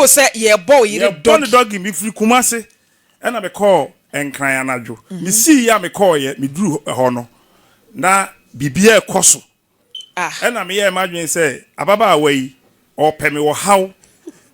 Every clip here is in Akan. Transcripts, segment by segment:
sɛ yɛrebɔ wo yere Yɛbɔ no doggy. doggy. Mefiri Kumase ɛna mekɔɔ Nkran anadwo. Mesii a mekɔɔyɛ, meduru hɔ no na biribiara ɛkɔ so. Ɛna meyɛɛ m'adwene sɛ ababaawa yi, ɔpɛ me wɔ haw.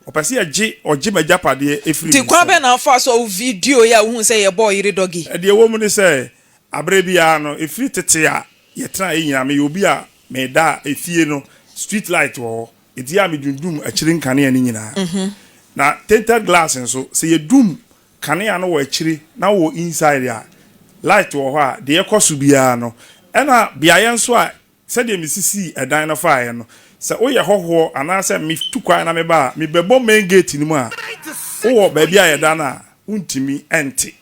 Ɔpɛ sɛ yɛgye ɔgye m'agyapadeɛ ɛfiri Nti me kwan nsam. bɛn na wofaa so a wo video yi a wohuu sɛ yɛrebɔ wo yere doggy? Deɛ ɛwɔ mu ne sɛ, aberɛ biara no, ɛfiri tete a yɛtenaeɛ nyinaa, meyɛ obi a meda a, efie no, street light wɔ hɔ. Enti a medundum akyire nkanea no nyinaa. Na tinted glass nso, sɛ yɛdum kanea no wɔ akyire na wɔ inside a, light wɔ hɔ a, deɛ ɛkɔ so biara no, ɛna beaeɛ nso a sɛdeɛ mesisii ɛdan no faeɛ no, sɛ woyɛ hɔhoɔ anaasɛ metu kwan na meba a, mebɛbɔ main gate no mu a, wowɔ baabi a yɛda no a, wontumi nte.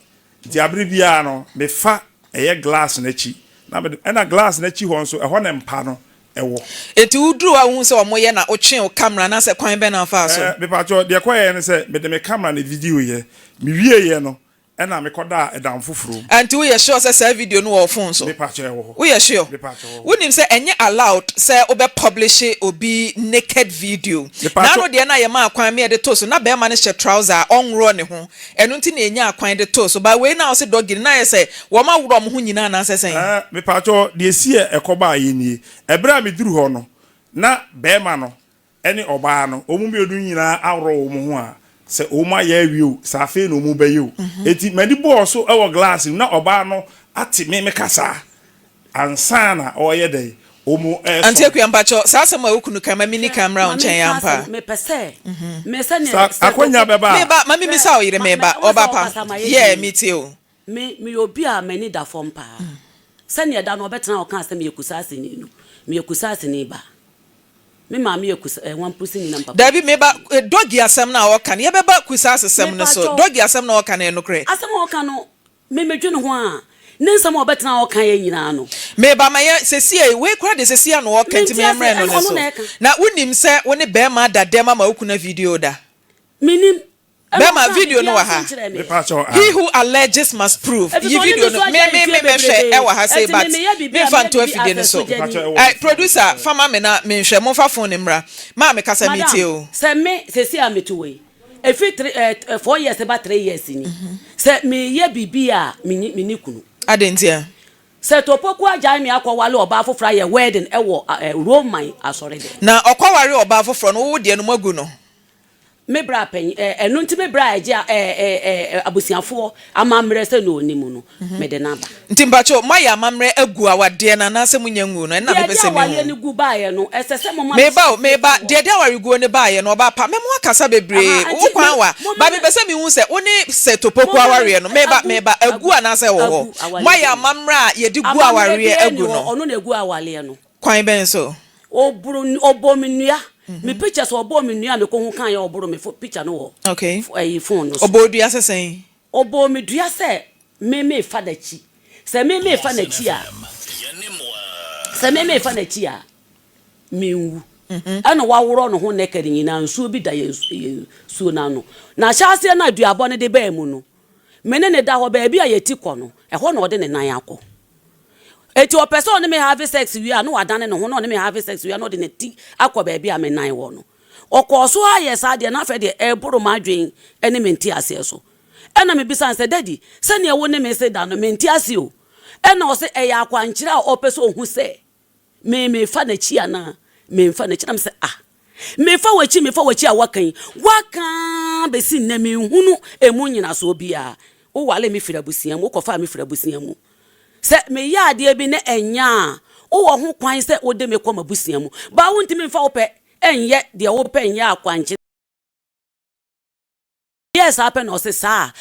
Nti abere biara no, mefa ɛyɛ glass no akyi na mede, ɛna glass no akyi hɔ nso, ɛhɔ na mpa no ɛwɔ. Enti woduruu hɔ a wohuu sɛ wɔyɛ na wotwee wo camera anaasɛ kwan bɛn na wofaa so? Mepakyɛw, deɛ ɛkɔyɛɛ ne sɛ mede me camera na videoeɛ. Mewieeɛ no, ɛna mekɔdaa ɛdan foforɔ mu. Nti woyɛ sure sɛ saa video no wɔ wo phone so? Mepakyɛw, ɛwɔ hɔ. Woyɛ sure? Mepakyɛw, ɛwɔ hɔ. Wonim sɛ ɛnyɛ allowed sɛ wobɛ publish obi naked video. Mepakyɛw. Naano deɛ no a yɛmaa kwan ma yɛde too so, na bɛɛma no hyɛ trouser a ɔnworɔ ne ho. Ɛno nti na yɛnyaa kwan de too so. But wei no a wose doggy no, na ayɛ sɛ wɔn aworɔ wɔn ho nyinaa anaasɛ sɛn? Ɛɛ, mepakyɛw, deɛ ɛsi a ɛkɔbaeɛ nie. Ɛberɛ a meduru hɔ no, na bɛɛma no ne ɔbaa no, wɔn mmienu nyinaa aworɔ wɔn ho a, sɛ wɔn ayɛ awie o, sɛ afei na wɔn rebɛyɛ o. Enti m'ani bɔɔ so wɔ glass mu, na ɔbaa no ate me me kasa ansa na ɔreyɛ dɛn, wɔn Auntie resɔre. Akua, mpakyɛw, saa asɛm a wo kunu kae, ma minni kan mmra wo Hwɛ, ma nkyɛn, menka ampa? asɛm, mepɛ sɛ, me sɛdeɛ, Sɛ sɛ akwannya Koko, bɛba a. Meba, ma mimmisa wo yere, hwɛ, ma, meba, ma, wohu sɛ ɔba pa, wokasa ma yɛ yeah, dinn. metie o. Me, meyɛ obi a m'ani da fam paa. Sɛdeɛ da no ɔbɛtena hɔ kaa sɛ meyɛ Kusaaseni no, meyɛ Kusaaseni ba. Me maame yɛ Kusa, eh, Wampusini na me papa yɛ Dabi, meba, Kusaaseni. eh, Doggy asɛm no a ɔka no, yɛbɛba Kusaasesɛm no so. Mepakyɛw, Doggy asɛm no a ɔka no, ɛyɛ nokorɛ? asɛm a ɔka no, me medwene ho a, ne nsɛm a ɔbɛtena hɔ ka yɛ nyinaa no, Meba ma yɛ, sesie, wei koraa deɛ sesie a na ɔka nti mente ma ase, yɛmmrɛ no ɛna ne ɔno so. na ɛka. Na wonim sɛ wo ne barima ada dɛm ama wo kunu avideo da? Menim. Ɛna Bɛma ɔkaa video no biribiara wɔ nso ha. nkyerɛɛ me. Mepakyɛw He ah. who alleges must prove. Ɛfiri Yi sɛ ɔne video me no so me agyae me mfeɛ me mɛhwɛ bebrebe. ɛwɔ ha sei Ɛnti me but meyɛ biribi a memfa meyɛ nto biribi afidie no as a so. sogyani. Mepakyɛw ɛwɔ Eh me phone so producer sɛ. fa ma me na menhwɛ momfa phone no mmra. Maame kasa Madam, metie o. sɛ me seesei a mete hɔ yi, ɛfiri three eh, 4 years ba 3 years ni, sɛ meyɛ biribi a menni menni kunu. Adɛn ntia? Sɛ Topoku agyae me akɔwale ɔbaa foforɔ ayɛ wedding ɛwɔ eh, Roman asɔre dɛm. Na ɔkɔware ɔbaa foforɔ no wo deɛ no moagu no? Me bra panyin ɛ ɛno nti me bra a ɛgye ɛ ɛ ɛ abusuafoɔ amammerɛ sɛ na ɔnim no, mede no aba. Nti mpakyɛw moayɛ amammerɛ agu awadeɛ no anaasɛ monya nguu no? Ɛno na Deɛ mepɛ ɛde sɛ awareɛ mehu. no gu baeɛ no, ɛsɛ sɛ moma me Meba o, hyɛ meba, aseɛ deɛ ɛde awareguo no baeɛ no ɔbaa pa, mɛma woakasa bebree, Aha, wo nti kwan me wa, moma but me mepɛ sɛ mehu sɛ wo ne Sir Topoku moma me awareɛ no, meba, agu meba, agu agu anaasɛ ɛwɔ hɔ? agu awareɛ Moayɛ deɛ amammerɛ a yɛde gu amammerɛ awareɛ biara nni agu hɔ, no? ɔno na ɛgu awareɛ no. Kwan bɛn so? Ɔboro ɔbɔ me nnua. Me pictures ɔbɔɔ me nnua a mekɔhu kaeɛ a ɔboro me fo picture no wɔ ɛyi phone no so. Ɔbɔɔ wo dua sɛ sɛn? Ɔbɔɔ me dua sɛ me mefa n'akyi. Sɛ me mefa n'akyi a, sɛ me mefa n'akyi a, menwu. Ɛna waworɔ ne ho naked nyinaa, nsuo bi da yɛn yɛn nsuo no ano. Na ahyɛaseɛ no a duabɔ no de baa mu no, me ne no da hɔ, baabi a yɛti kɔ no, ɛhɔ na ɔde ne nan akɔ. Enti ɔpɛ sɛ ɔne me have sex wie a, na wadane ne ho na ɔne me have sex wie a, na ɔde ne ti akɔ baabi a me nan wɔ no. Ɔkɔɔ so ara yɛɛ saa deɛ, na afei deɛ ɛreboro m'adwene ne me nteaseɛ so. Ɛnna mebisaa no sɛ, Daddy, sɛdeɛ wo ne me se da no, mente aseɛ o. Ɛnna ɔse ɛyɛ akwankyerɛ a ɔpɛ sɛ ɔhu sɛ me mefa n'akyi anaa memfa n'akyi. Na mesɛ, ah, mefa w'akyi, mefa w'akyi a woaka yi, woaka ara bɛsi nnɛ menhunu ɛmu nnyinasoɔ biara. Wowaree me firi abusua mu, wokɔfaa me firi abusua mu. Sɛ meyɛ adeɛ bi na ɛnyɛ a, wowɔ ho kwan sɛ wode me kɔ m'abusua mu. But wontumi mfa wo pɛ nyɛ deɛ wopɛ nyɛ akwankyerɛ. Meyɛɛ saa pɛ na ɔse saa.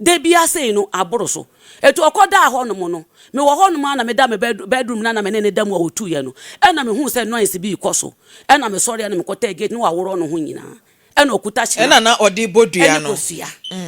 Da biara sei no aboro so. Enti ɔkɔdaa hɔnom no, mewɔ hɔnom ara na meda me bedroom no a na me ne no da mu a ɔtuiɛ no, ɛna mehuu sɛ noise bi rekɔ so. Ɛna mesɔreɛ na mekɔtɛɛ gate na waworɔ ne ho nyinaa. Ɛna ɔkuta hyena Ɛna na ɔde rebɔ dua ɛne no. kosua.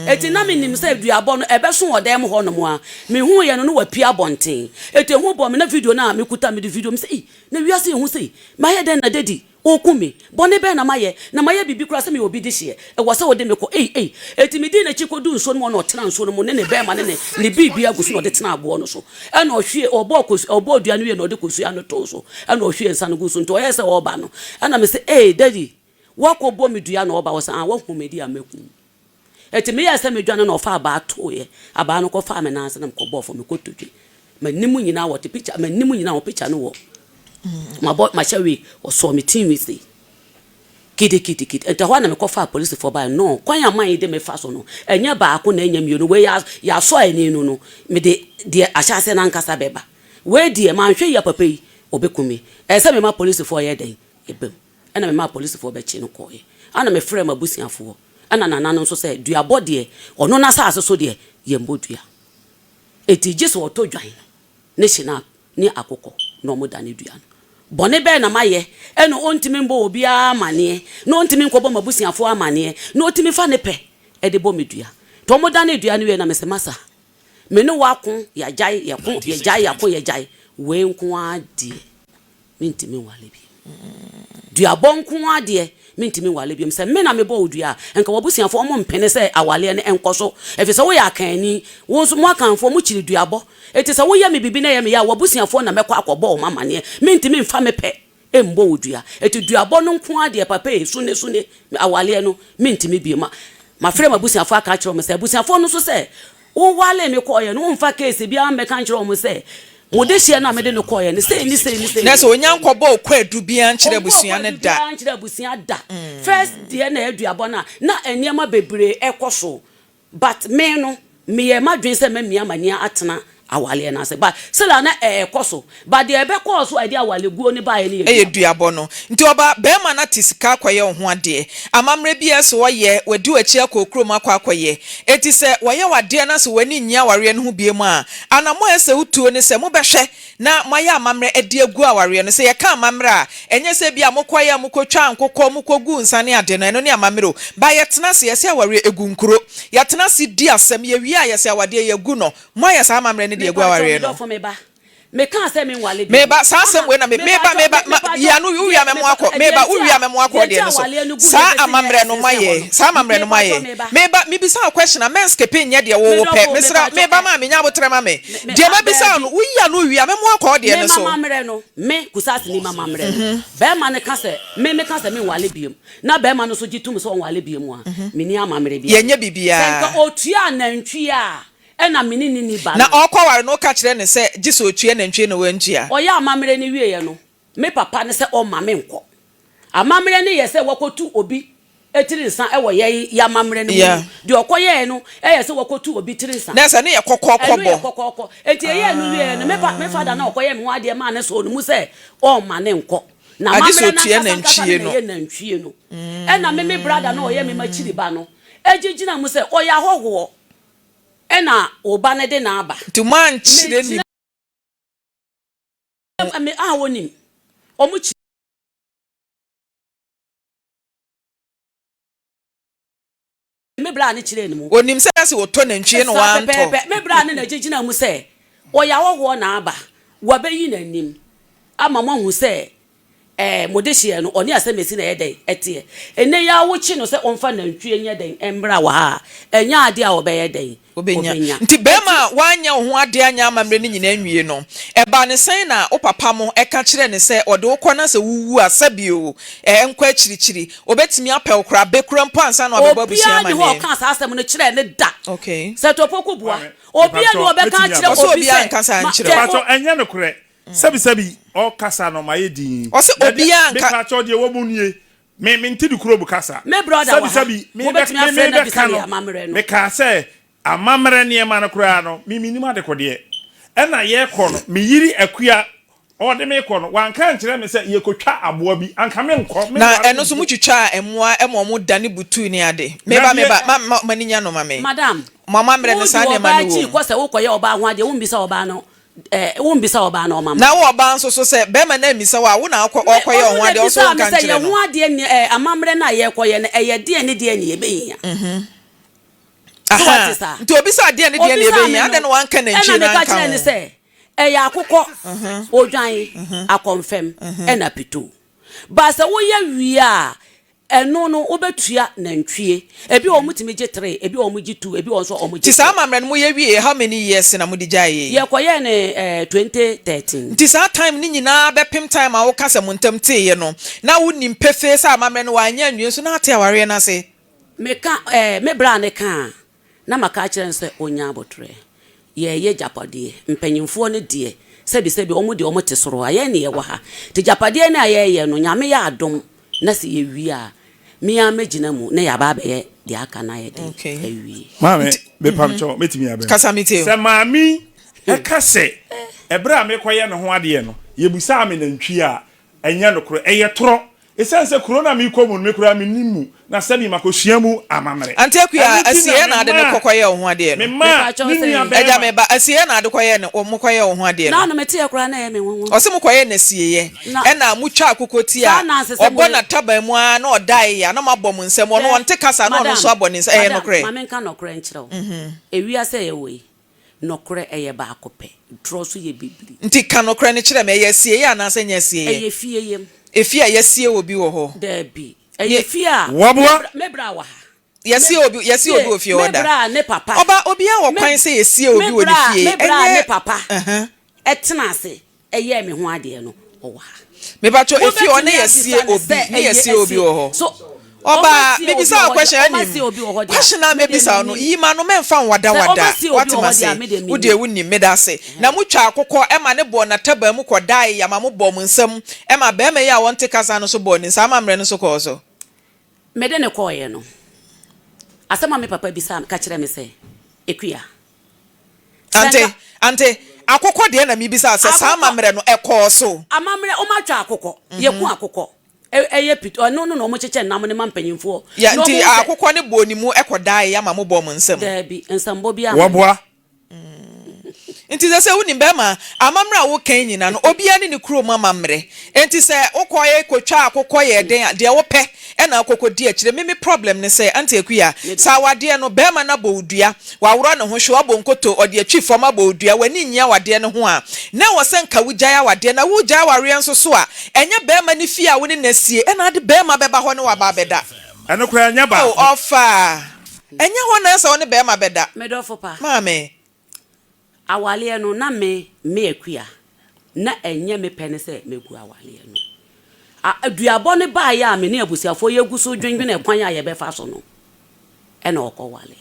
Enti na menim sɛ duabɔ no ɛbɛso wɔ dan mu hɔnom a. Mehuiɛ no na wapue abɔnten. Enti ehu bɔɔ me na video no a mekuta mede video mesɛ ei na wiase yɛ hu sei. Mayɛ dɛn na daddy ɔreku me? Bɔne bɛn na mayɛ? Na mayɛ biribi koraa sɛ meyɛ obi dehyeɛ. Ɛwɔ sɛ wode me kɔ ei ei. Enti medii n'akyi kɔduu nsuo no mu hɔ na ɔtenaa nsuo no mu ne ne bɛɛma ne ne ne biribiara gu so na ɔde tenaa aboɔ no so. Ɛna ɔhwie ɔbɔɔ kosua ɔbɔɔ dua no wie na ɔde kosua no too so ɛna ɔhwiee nsa no guu so. Nti ɔyɛɛ sɛ ɔreba no ɛna mese ei daddy. Woakɔbɔ me dua na ɔba hɔ sɛ, Ah, woahu me deɛ a mɛku wo. Enti meyɛɛ sɛ medwane na ɔfaa abaa tooeɛ. Abaa no kɔfaa me nan ase na mekɔbɔɔ fam, me kotodwe. M'anim nyinaa wɔte picture, m'anim nyinaa wɔ picture no wɔ. Mabɔ, mahyɛ wig, ɔsɔɔ me ti nwi sei. Kidikidigidi. Enti ɛhɔ ara na mekɔfaa apolisifoɔ baeɛ. No, kwan a man yi de me fa so no, ɛnyɛ baako na ɛnyɛ mmienu. Wei yɛ, yɛasɔ ani no no, mede deɛ ahyɛaseɛ no ankasa bɛba. Wei deɛ, manhwɛ yie a papa yi, ɔbɛku me. Ɛsɛ sɛ mema apolisifoɔ yɛ dɛn? Ɛba mu. Ɛna memaa apolisifoɔ bɛkyee no kɔeɛ. Ɛna mefrɛɛ m'abusuafoɔ, ɛna nana no nso sɛ, duabɔ deɛ, ɔno n'asase so deɛ, yɛmmɔ dua. Enti gye sɛ ɔtɔ dwan no ne hyena ne akokɔ na wɔdane dua no. Bɔne bɛn na mayɛ ɛna ɔntumi mbɔ obiara amaneɛ, na ɔntumi nkɔbɔ m'abusuafoɔ amaneɛ, na ɔtumi fa ne pɛ de bɔ me dua? Nti wɔdanee dua no wieeɛ na mese, Masa, me ne wo ako, yɛagyae, yɛko, yɛgyae, yɛako, yɛgyae, wei nko ara deɛ, Mentumi nwale bio. Duabɔ nko ara deɛ, mentumi nwale bio. Sɛ me na mebɔ wo dua a, nka w'abusuafoɔ wɔmpene sɛ awaleɛ no nkɔ so, ɛfiri sɛ woyɛ Akanni. Wo nso, mo Akanfoɔ, mokyiri duabɔ. Enti sɛ woyɛ me biribi na ɛyɛ me ya a, w'abusuafoɔ na mɛkɔ akɔbɔ wɔn amaneɛ. Mentumi mfa me pɛ mmɔ wo dua. Enti duabɔ no nko ara deɛ, papa ei, sune sune, awaleɛ no, mentumi bio. Mafrɛ m'abusuafoɔ aka akyerɛ wɔn sɛ, abusuafoɔ no nso sɛ, Wowaree me kɔeɛ no, womfa case biara mmɛka nkyerɛ wɔn sɛ, mo dehyeɛ no a mede no kɔeɛ no, sei ne sei ne sei Na ne sɛ ɔnya nkɔbɔɔ kwaadu biara nkyerɛ Ɔmbɔɔ abusua no kwaadu da. biara nkyerɛ abusua da. First deɛ na aduabɔ no a, na nneɛma bebree ɛkɔ so. But me no, meyɛɛ m'adwene sɛ mɛmia m'ani atena awareɛ no ase. But still a na ɛɛkɔ so. But deɛ ɛbɛkɔɔ so a ɛde awareguo no baeɛ no yɛ Ɛyɛ duabɔ. duabɔ no. Nti ɔba, barima no ate sika akɔyɛ wo ho adeɛ. Amammerɛ biara sɛ ɔyɛ, wadi w'akyi akɔ wo kurom akɔ akɔyɛ. Enti sɛ wɔyɛ wo adeɛ na sɛ w'ani nnye awareɛ no ho biom a, anammɔn a ɛsɛ sɛ wotuo ne sɛ mobɛhwɛ na moayɛ amammerɛ de agu awareɛ no. Sɛ yɛka amammerɛ a, ɛnyɛ sɛ ebia mokɔeɛ a mokɔtwaa nkokɔ, mokɔguu nsa ne ade no, ɛno ne amammerɛ o. But yɛtena ase, yɛse awareɛ ɛgu nkuro. Yɛtena ase di asɛm, yɛwie a yɛse awadeɛ yɛagu no. Moayɛ saa amammerɛ no de agu Mepakyɛw, me awareɛ no? dɔfo, me ba. Mekaa sɛ menwale bio. Meba, saa asɛm Aha, wei na me, meba, mepakyɛw, meba, me, ma, yi mepakyɛw, ano, wowie deɛ, a mɛmo mepa, akɔ, deɛ meba, nti wowie a, a mɛmo akɔ deɛ nti deɛ a no so. awaleɛ no guiɛ Saa bɛsi nnɛ amammerɛ no ɛsensɛn hɔ moayɛ, no, saa amammerɛ no mepakyɛw, moayɛ. meba. Meba, mebisa wo question a, mɛnskipe nyɛ deɛ wo Me wopɛ, dɔfo, mesrɛ wo, mepakyɛw, meba ɛ, maame, nya aboterɛ ma me. me, me, Deɛ ah, mabisa wo daabi. no, woyi ano wie a, mɛmo akɔ wo deɛ Me no so. mamammerɛ no, me, Kusasini mamammerɛ no, bɛrima no ka sɛ, me, meka sɛ menwale biom, na bɛrima no nso gye tom sɛ ɔnwale biom a, menni amammerɛ biara. Yɛnyɛ Sɛ biribiara. nka ɔtua nantwie a, Ɛna me ne no nni ba Na no. ɔrekɔware no, woka kyerɛ no sɛ gye sɛ ɔtua nantwie na wantua. Ɔyɛ amammerɛ no wieeɛ no, me papa no sɛ ɔmma menkɔ. Amammerɛ no yɛ sɛ wɔkɔtu obi tiri nsa wɔ yɛn yɛn amammerɛ no mu no. Deɛ ɔkɔyɛeɛ no yɛ sɛ wɔkɔtu obi tiri nsa. Na sɛ ɛno yɛ kɔkɔɔkɔ Ɛno yɛ bɔ. kɔkɔɔkɔ. Enti ɛyɛɛ no wieeɛ no, me pa, me fada no a ɔkɔyɛɛ me ho adeɛ maa no sɔɔ ne mu sɛ ɔmma no nkɔ. Na Agye sɛ amammerɛ no ɔtua ankasa ankasa nantwie no na no. ɛyɛ nantwie no. Ɛna me me brada no a ɔyɛ me m'akyiri ba no gyegyina mu sɛ ɔyɛ ahɔhoɔ. Ɛna wo ba no de no aba. Nti moankyerɛ ne mu. Me a wɔnim. Wɔn kyerɛ. Me bra no kyerɛɛ ne mu. Wɔnim sɛ sɛ wɔtɔ nantwie na Saa wɔantɔ. pɛpɛɛpɛ. Me bra no na ɛgyegyinaa mu sɛ ɔyɛ ahɔhoɔ na aba. Wabɛyi n'anim ama moahu sɛ Ɛɛ, mo dehyeɛ no, ɔne asɛmasi na ɛyɛ dɛn? Ɛteɛ. Ɛnnɛ yi ara wokye no sɛ ɔmfa nantwie nyɛ dɛn mmra wɔ ha a, ɛnyɛ adeɛ a ɔbɛyɛ dɛn? Ɔbɛnya. Ɔbɛnya. Nti barima a woanyɛ wo ho adeɛ anyɛ amammerɛ no nyinaa nwie no, ɛbaa no sɛn na wo papa mo ka kyerɛɛ no sɛ ɔde wo kɔ na sɛ wowu a, sɛbi o, ɛɛ, nkɔ akyirikyiri, ɔbɛtumi apɛ wo koraa, bɛkura mpo ansa na wabɛbɔ abusua Obiara nni hɔ a amanneɛ? ɔkaa saa asɛm no kyerɛɛ no da. Okay. Sɛ Topoku bua. Maame, Obiara nni hɔ mepakyɛw, a ɔbɛka mɛtumi akyerɛ aba? Ɔsɛ obi obiara sɛ, nka saa ma, nkyerɛ hwɛ, wo. o, Mepakyɛw, ɛnyɛ nokorɛ. Sɛbisɛbi, ɔkasa no mayɛ dinn. Ɔse Na deɛ, obiara nka. mepakyɛw deɛ ɛwɔ mu nie, me, mente ne kurom kasa. Me brɔda wɔ ha, Sɛbisɛbi, me bɛ, mobɛtumi me, afrɛ no mebɛka abisa no no, yɛn amammerɛ no. mekaa sɛ, amammerɛ nneɛma no koraa no, me, mennim adekodeɛ. Ɛna yɛrekɔ no, me yere Akua, ɔde me rekɔ no, wanka ankyerɛ me sɛ yɛrekɔtwa aboa bi, anka menkɔ, Na menware ɛno no nso mpo. motwitwaa mmoa ma wɔn dane butuu ne ade. Na Meba, deɛ. meba, ma, ma, m'ani nya no ma me. Madam, Mo amammerɛ no wodi saa nneɛma ɔbaa no akyi wom. kɔ sɛ wokɔyɛ ɔbaa ho adeɛ, wommisa ɔbaa no Eh, wombisa ɔbaa no ɔma ma. Na wo ɔbaa nso so sɛ bɛrima no ammisa wo a, wo na wokɔ Me, ɔɔkɔyɛ ɔno ɔho na adeɛ, wo nso ebisaa me wonka sɛ nkyerɛ yɛn no. ho adeɛ ne eh, amammerɛ no a yɛrekɔyɛ no, ɛyɛ deɛn ne deɛn ne yɛbɛhia? So Ahaa, wate saa? nti obisaa deɛn ne deɛn na Obisaa me yɛbɛhia, no, adɛn na wanka ɛna nantwie no meka anka kyerɛɛ no ho? sɛ, ɛyɛ akokɔ, odwan, akɔmfɛm, ɛna pitoo. But sɛ woyɛ wie a, Ɛno no wobɛtua nantwie. Ebi wɔ hɔ wɔtumi gye three, ebi wɔ hɔ wɔgye two, ebi wɔ hɔ nso a wɔgye Nti saa four. amammerɛ no moyɛ wieɛ how many years na mode gyaeɛ yi? Yɛkɔyɛɛ no eh, 2013. Nti saa time no nyinaa bɛpem time a woka sɛ mo ntam teeɛ no na wonim pefee sɛ amammerɛ no wanyɛ anwie nso na ate awareɛ no ase? Meka eh, me bra no ka a, na maka akyerɛ no sɛ ɔnya aboterɛ. Yɛreyɛ gyapadeɛ. Mpanyimfoɔ no deɛ, sɛbisɛbi, wɔn deɛ wɔte soro ha, yɛn na yɛwɔ ha. Nti gyapadeɛ no a yɛreyɛ no, Nyame yɛ adom na sɛ yɛwie a, me ara mɛgyina mu na yɛaba abɛyɛ deɛ aka no ayɛ den awie. Maame, mepamkyɛw, mɛtumi aba mu? Kasa metie o. Sɛ maame yi ka sɛ ɛberɛ a merekɔyɛ ne ho adeɛ no, yɛbisaa me nantwie a, ɛnyɛ nokorɛ. Ɛyɛ torɔ. Esiane sɛ kuro no a merekɔ mu no, me koraa mennim mu, na sɛbi makɔsua mu amammerɛ. Auntie Akua, Ɛno nti na asieɛ na ade no memaa kɔ kɔyɛɛ wo ho adeɛ no? memaa Mepakyɛw me sɛ. nua Agya barima. me ba, asieɛ na ade kɔyɛɛ no, mo kɔyɛɛ wo ho adeɛ no? Naano meteɛ koraa na ɛyɛ me nwanwa. Ɔse mo kɔyɛɛ no asieɛ, Na. ɛna mo twaa akokɔ ti Saa a, anansesɛm ɔbɔ wei. n'ataban mu ara na ɔdaeɛ a, na moabɔ mo nsam, ɔno Hwɛ, ɔnte kasa na ɔno madam, nso abɔ ne nsa, ɛyɛ madam, nokorɛ? ma menka nɔkorɛ nkyerɛ wo. Ewiase a yɛwɔ yi, Nɔkorɛ ɛyɛ baako pɛ, torɔ nso yɛ bebree. Nti ka nɔkorɛ no kyerɛ me, ɛyɛ asieeɛ anaasɛ ɛnyɛ asieeɛ? Ɛyɛ fie yam. Efie a yɛasie obi wɔ hɔ? Daabi, ɛyɛ fie a Wɔboa. me bra wɔ ha. Yɛasie obi, yɛasie obi wɔ fie hɔ Me da? bra ne papa. Ɔba, obiara wɔ kwan sɛ yɛsie obi wɔ ne fie, Me bra ne ɛnyɛ, papa uh-huh. tena ase yɛɛ me ho adeɛ no, ɔwɔ ha. Mepakyɛw, efie hɔ na Wobɛtumi yɛasie abisa no obi, sɛ ne ɛyɛ yɛasie obi asie. wɔ hɔ? So Ɔbaa, wɔasie obi mebisa wɔ wo hɔ deɛ, question anim. wɔasie obi wɔ hɔ deɛ a, Question a me deɛ mebisa wo no, mennim. yi m'ano mɛmfa Sɛ nwadawada. wɔasie obi Woate wɔ hɔ deɛ m'ase? a, me deɛ Wo deɛ mennim. wonim, meda ase. Na motwaa akokɔ ma no bɔɔ n'ataban mu kɔdae ama mobɔɔ mo nsam ma barima yi a ɔnte kasa no nso bɔɔ ne nsa. Amammerɛ no nso kɔɔ so. Mede no kɔeɛ no, asɛm a me papa bisaa me, ka kyerɛɛ me sɛ, Akua, sɛ Ante, nka. ante, akokɔ deɛ na mebisa wo sɛ, saa Akokɔ, amammerɛ no, ɛkɔɔ so? amammerɛ, wɔatwa akokɔ, yɛku akokɔ. Ɛyɛ pit, ɛno no na wɔkyekyɛ nam no ma mpanyimfoɔ. Ya, Na nti wɔhu sɛ. akokɔ no bɔɔ ne mu kɔdaeɛ ama mobɔɔ mo nsam? Daabi, nsambɔ biara amma. Wɔboa. Nti sɛ sɛ wonim bɛrima, amammerɛ a woka yi nyina no, obiara ne ne kurom amammerɛ. Nti sɛ wokɔɛ kɔtwa akokɔ yɛ dɛn a, deɛ wopɛ ɛna wokɔkɔdi akyire. Me me problem ne sɛ, Auntie Akua, sɛ awadeɛ no, bɛrima no abɔ wo dua, Waworɔ ne ho, hwɛ wabɔ nkoto, ɔde atwi fam abɔ wo dua, w'ani nnye awadeɛ no ho a, na ɛwɔ sɛ nka wogyae awadeɛ. Na woregyae awareɛ nso so a, ɛnyɛ barima no fie a wo ne no asie na ade barima bɛba hɔ ne wo aba abɛda. Ɛno koraa ɛnyɛ Oh, baako. ɔfa! Ɛnyɛ hɔ na ɛsɛ wo ne barima bɛda. Me dɔfo pa. Maame. Awareɛ no, na me, me Akua, na ɛnyɛ me pɛ ne sɛ mɛgu awareɛ no. A, duabɔ no baeɛ a me ne abusuafoɔ yɛgu so dwendwene kwan a yɛbɛfa so no, ɛna ɔkɔwareeɛ.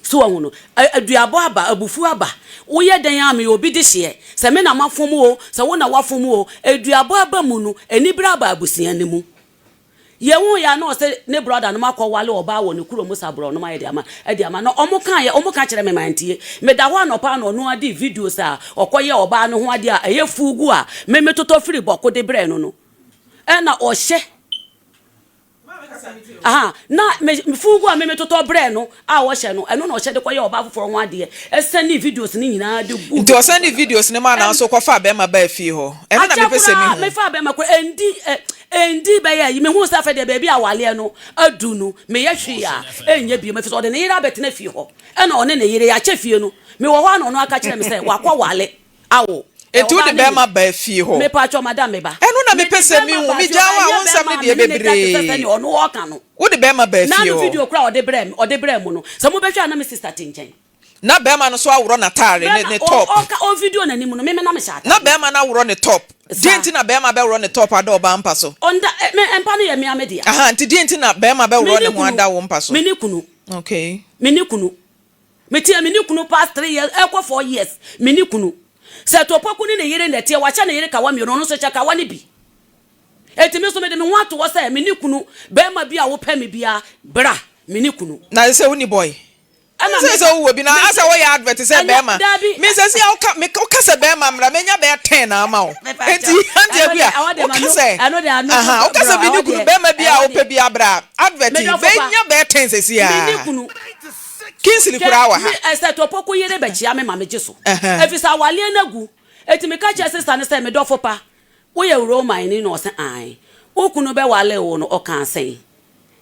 So wahu no? Aduabɔ aba, abufuo aba. Woyɛ dɛn a meyɛ obi dehyeɛ. Sɛ me na mafom o, sɛ wo na wafom o, aduabɔ aba mu no, anibere aba abusua no mu. Yɛhuu yɛ a na ɔse ne brɔda nom akɔwale ɔbaa wɔ ne kurom sa borɔnom ayɛ de ama de ama na ɔmo kaeɛ ɔmo ka kyerɛ me mantie. Meda hɔ anɔpa a na ɔno ara de videos a ɔkɔyɛɛ ɔbaa no ho adeɛ a ɛyɛ fuugu a me metotɔ firi bɔko de brɛɛ no no ɛna ɔhyɛ Aha, na me fugu a me metotɔ brɛɛ no a ɔhyɛ no, ɛno na ɔhyɛ de kɔyɛ ɔbaa foforɔ ho adeɛ, ɛsɛnee videos no nyinaa de guu Nti me phone so ɔsɛnee anapa. videos no maa Ɛn, nanso wokɔfaa bɛrima baa fie hɔ? Ɛno na akyɛ mepɛ sɛ koraa mehu. mefaa bɛrima koraa, ɛndi, ɛ, ɛndi bɛyɛ ayi, mehuu sɛ afei deɛ baabi a awaleɛ no adu no, meyɛ hwee a, ɛnyɛ biom, ɛfiri sɛ ɔde ne yere abɛtena fie hɔ, ɛna ɔne ne yere, yɛakyɛ fie no, mewɔ hɔ a na ɔno aka kyerɛ me sɛ wakɔwale. Awo. Enti wode Ɔbaa no bɛɛma nim. baa fie hɔ? Mepakyɛw madam me ba. Ɛno na Mede mepɛ sɛ bɛɛma mehu. baa fie hɔ. Megyaa wo a Ɛnyɛ wo nsɛm bɛɛma no a deɛ me ne no da te sɛ bebree. sɛnea ɔno ɔɔka no. Wode bɛɛma baa fie N'ano hɔ? video koraa a ɔde brɛɛ me ɔde brɛɛ mo no, sɛ mobɛhwɛ a na me sister te nkyɛn. Na bɛɛma no nso aworɔ n'ataare, ne Bɛɛma ne ɔ top. ɔka ɔvideo n'anim no, me me na mehyɛ Na ataare. bɛɛma no aworɔ ne top. Deɛn Saa. nti na bɛɛma bɛworɔ ne top ada ɔbaa mpa so? Ɔnda ɛ me mpa no yɛ me ara me dea. Aha, nti deɛn nti na bɛɛma Me bɛworɔ ne ne ho kunu. ada wo mpa so? Me ne kunu. Okay. Me ne kunu. Me teɛ me ne kunu past three years ɛkɔ four years me ne kunu sɛ Topoku ne ne yere na ɛteɛ wahyɛ ne yere kawa mienu ɔno nso hyɛ kawa no bi enti me nso mede me ho ato hɔ sɛ me ne kunu bɛɛma bi a wopɛ me bia bra me ne kunu. Na sɛ wonni boy? Ɛna Sɛ me sɛ wowɔ bi na me asɛ se woyɛ advert sɛ ɛnyɛ bɛɛma daabi me sɛ si a woka me woka sɛ bɛɛma mmra menya bɛyɛ ten na ama wo mepa enti kyɛw auntie ɛno Akua deɛ ɛwɔ deɛ ma woka no sɛ ɛno deɛ ano aha woka brɛ sɛ me ne ɛwɔ kunu deɛ bɛɛma bi a ɛwɔ wopɛ deɛ bi abra advert me yi dɔfo pa bɛnya bɛyɛ ten sɛsi me ne a kunu Kingsley Hwɛ, koraa wɔ me, ha. ɛsɛ Topoku yere bɛkyea me ma megye so, Ɛhɛn. efisɛ awaleɛ no agu. Enti meka kyerɛɛ sista no sɛ, Me dɔfo pa, woyɛ Romanni? Na ɔse, Aane. Wo kunu bɛwalee wo no, ɔkaa sɛn?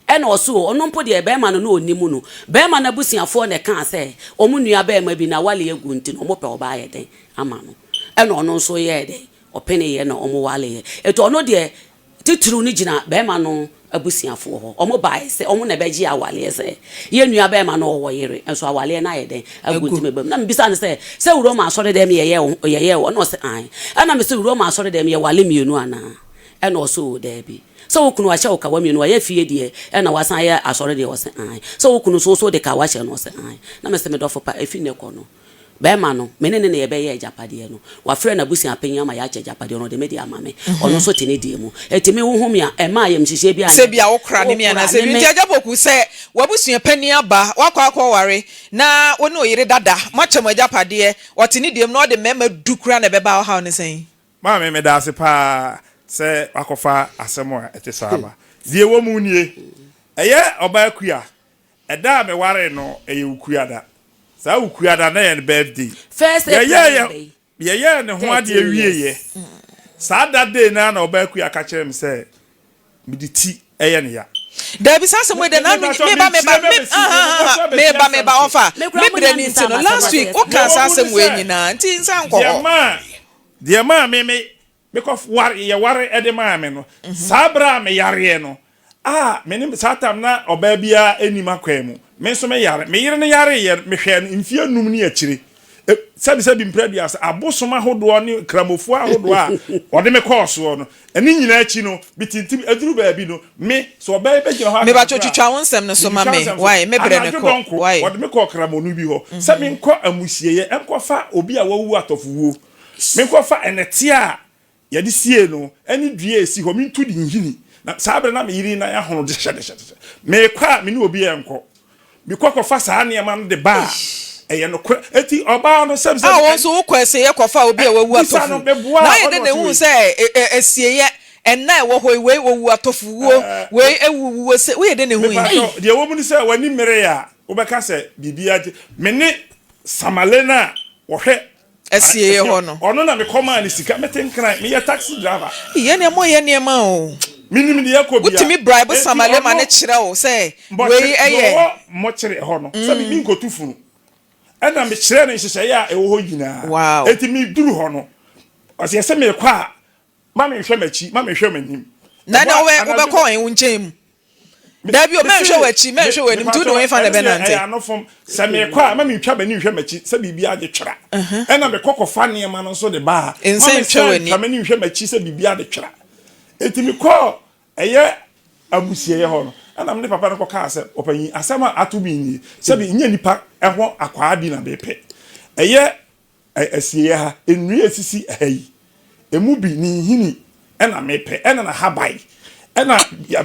Ɛna ɔse, O, ɔno mpo deɛ, barima no na ɔnnim no. Barima no abusuafoɔ na ɛkaa sɛ wɔn nua barima bi n'awaleɛ agu nti no, wɔpɛ ɔbaa ayɛ dɛn ama no. Ɛna ɔno nso yɛɛ dɛn? Ɔpeneeɛ na wɔwaleeɛ. Enti ɔno deɛ, Titiriw no gyina barima no abusuafoɔ hɔ. Wɔn baeɛ sɛ wɔn na ɛbɛgye awaleɛ sɛ yɛn nua barima no ɔwɔ yere nso awaleɛ no ayɛ dɛn agu nti meba mu. Na mebisa no sɛ, sɛ Roma asɔre dɛm yɛyɛ wo yɛyɛ wo? Ɛna ɔse aane. Ɛna mese Roma asɔre dɛm yɛwale mmienu anaa? Ɛna ɔse oo daabi. Sɛ wo kunu wahyɛ wo kawa mmienu wayɛ fie deɛ ɛna wasan ayɛ asɔre deɛ? Ɔse aane. Sɛ wo kunu nso wo nso wode kawa hyɛ no? Ɔse aane. Na mese medɔfo pa ɛfiri nnɛ kɔ no Barima no, me ne no na yɛbɛyɛ agyapadeɛ no. Wafrɛ n'abusuapanyin ama yɛakyɛ agyapadeɛ no, ɔde me deɛ ama me. Ɔno nso te ne deɛ mu. Enti me, wohu me a, ɛmma ayamhyehyeɛ biara Sɛ nyɛ bi a wokora ne me anaasɛ Wokora bi. ne Nti me. Agya Poku, sɛ w'abusuapanin aba, woakɔ akɔware, na wo ne wo yere dada, moakyɛ mo agyapadeɛ, ɔte ne deɛ mu na ɔde mmarima du koraa na ɛbɛba a, ɔhaw ne sɛn? Maame, meda ase paa sɛ woakɔfa asɛm a ɛte saa aba. Deɛ ɛwɔ mu nie, ɛyɛ ɔbaa kua Ɛda a mewaree no, ɛyɛ Wukuada. Saa Wukuada no, na ɛyɛ ne birthday. First April Yɛyɛɛ ne yɛ bɛyi. yɛyɛɛ ne ho adeɛ 13 wieeɛ. years. Saa da day no ara na ɔbaa Akua ka kyerɛɛ me sɛ mede ti yɛ ne ya. Daabi saa asɛm wei deɛ Me n'ano mepakyɛw meba meba menkyerɛ me bɛbɛsi ahahaha mebɛkɔ abɛsi meba asɛm meba so. ɔfa Me koraa me mo brɛ nya no mmisaa nti no m'asɛm last ase week yɛ wo saa. Deɛ kaa saa ɛwɔ mu ne asɛm wei sɛ, nyinaa nti nsa nkɔ deɛ hɔ. maa deɛ maa me me Mekɔ ware yɛware de maa me no, saa berɛ a meyareɛ no, a me ne saa tam na ɔbaa biara nni m'akwan mu, me nso meyare. Me yere no yareeɛ no, mehwɛɛ no mfeɛ num ne akyire. E, sɛbisɛbi mprɛ aduasa, abosom ahodoɔ ne nkramofoɔ ahodoɔ a wɔde me kɔɔ soɔ no, ɛne nyinaa akyi no, metintim. Ɛduru baabi no, me, sɛ ɔbaa yi bɛgyina hɔ aka Mebatwɔ nokorɛ a, twitwa wo nsɛm no so ma metwitwa me, nsɛm so. wai, me brɛ no Anadwo kɔ, dɔnko, wai. wɔde me kɔɔ kramoni bi hɔ sɛ menkɔ amusieeɛ nkɔfa obi a wawu atɔfowuo. Menkɔfa nnɛteɛ a yɛde siee no ne dua a ɛsi hɔ, mentu de nhini. Na saa berɛ na me yere nan ahono dehyɛdehyɛdehyɛ. Merekɔ a, me ne obiara nkɔ. Mekɔ kɔfa saa nneɛma no de ba a, ɛyɛ nokorɛ. Enti ɔbaa no sɛm sɛ. A wo nso wokɔ asieeɛ kɔfaa obi a wawu Bisa no, atɔfo. meboaa Na ayɛ ɔne dɛn na ɔte ehuu wei. sɛ asieeɛ nna a ɛwɔ hɔ yi, wei owu atɔfowuo, wei awu wuo se, woyɛ dɛn na ehui? Mepakyɛw, deɛ ɛwɔ mu ne sɛ w'ani mmeree a, wobɛka sɛ biribiara nti. Me ne Samale no a wɔhwɛ Asieeɛ hɔ no. Ɔno na mekɔmaa no sika. Mete Nkran, meyɛ taxi driver. Ei, ɛnneɛ moyɛ nneɛma o. Menim deɛ ɛkɔ bia. Wotumi bribe Enti Samale ma ɔno no kyerɛ wo sɛ Mbɔkye, wei deɛ yɛ. ɔwɔ mɔkyere hɔ no, sɛ me menkɔtu funu. Ɛna mekyerɛɛ no nhyehyɛeɛ a ɛwɔ hɔ nyinaa. Wow. Enti meduru hɔ no, ɔse ɛsɛ merekɔ a, Ma menhwɛ m'akyi, ma menhwɛ m'anim. Na Ɛhɔ na a, wobɛ anadwo wobɛkɔ wɔn wo nkyɛn mu. Dabi o, mɛnhwɛ w'akyi, mɛnhwɛ w'anim, nti wode wɔn fa na ɛno deɛ ɛbɛnante. ɛyɛ ano fam. Sɛ merekɔ a, ma mentwa m'ani nhwɛ m'akyi sɛ biribi agye twera. Ɛna mekɔ kɔfa nneɛma no nso de ba a, ma Nsan ntwa mensan w'ani. ntwa m'ani nhwɛ m'akyi sɛ biribi ade twera. Enti mekɔɔ ɛyɛ amusieeɛ hɔ no, ɛna me ne papa no kɔkaa sɛ, Ɔpanyin, asɛm a ato me nie, sɛbi nyɛ nnipa ho akwaa bi na mepɛ. Ɛyɛ Asieeɛ ha, nnua a ɛsisi ha yi, ɛmu bi ne nhini na mepɛ, ɛna n'ahaban, ɛna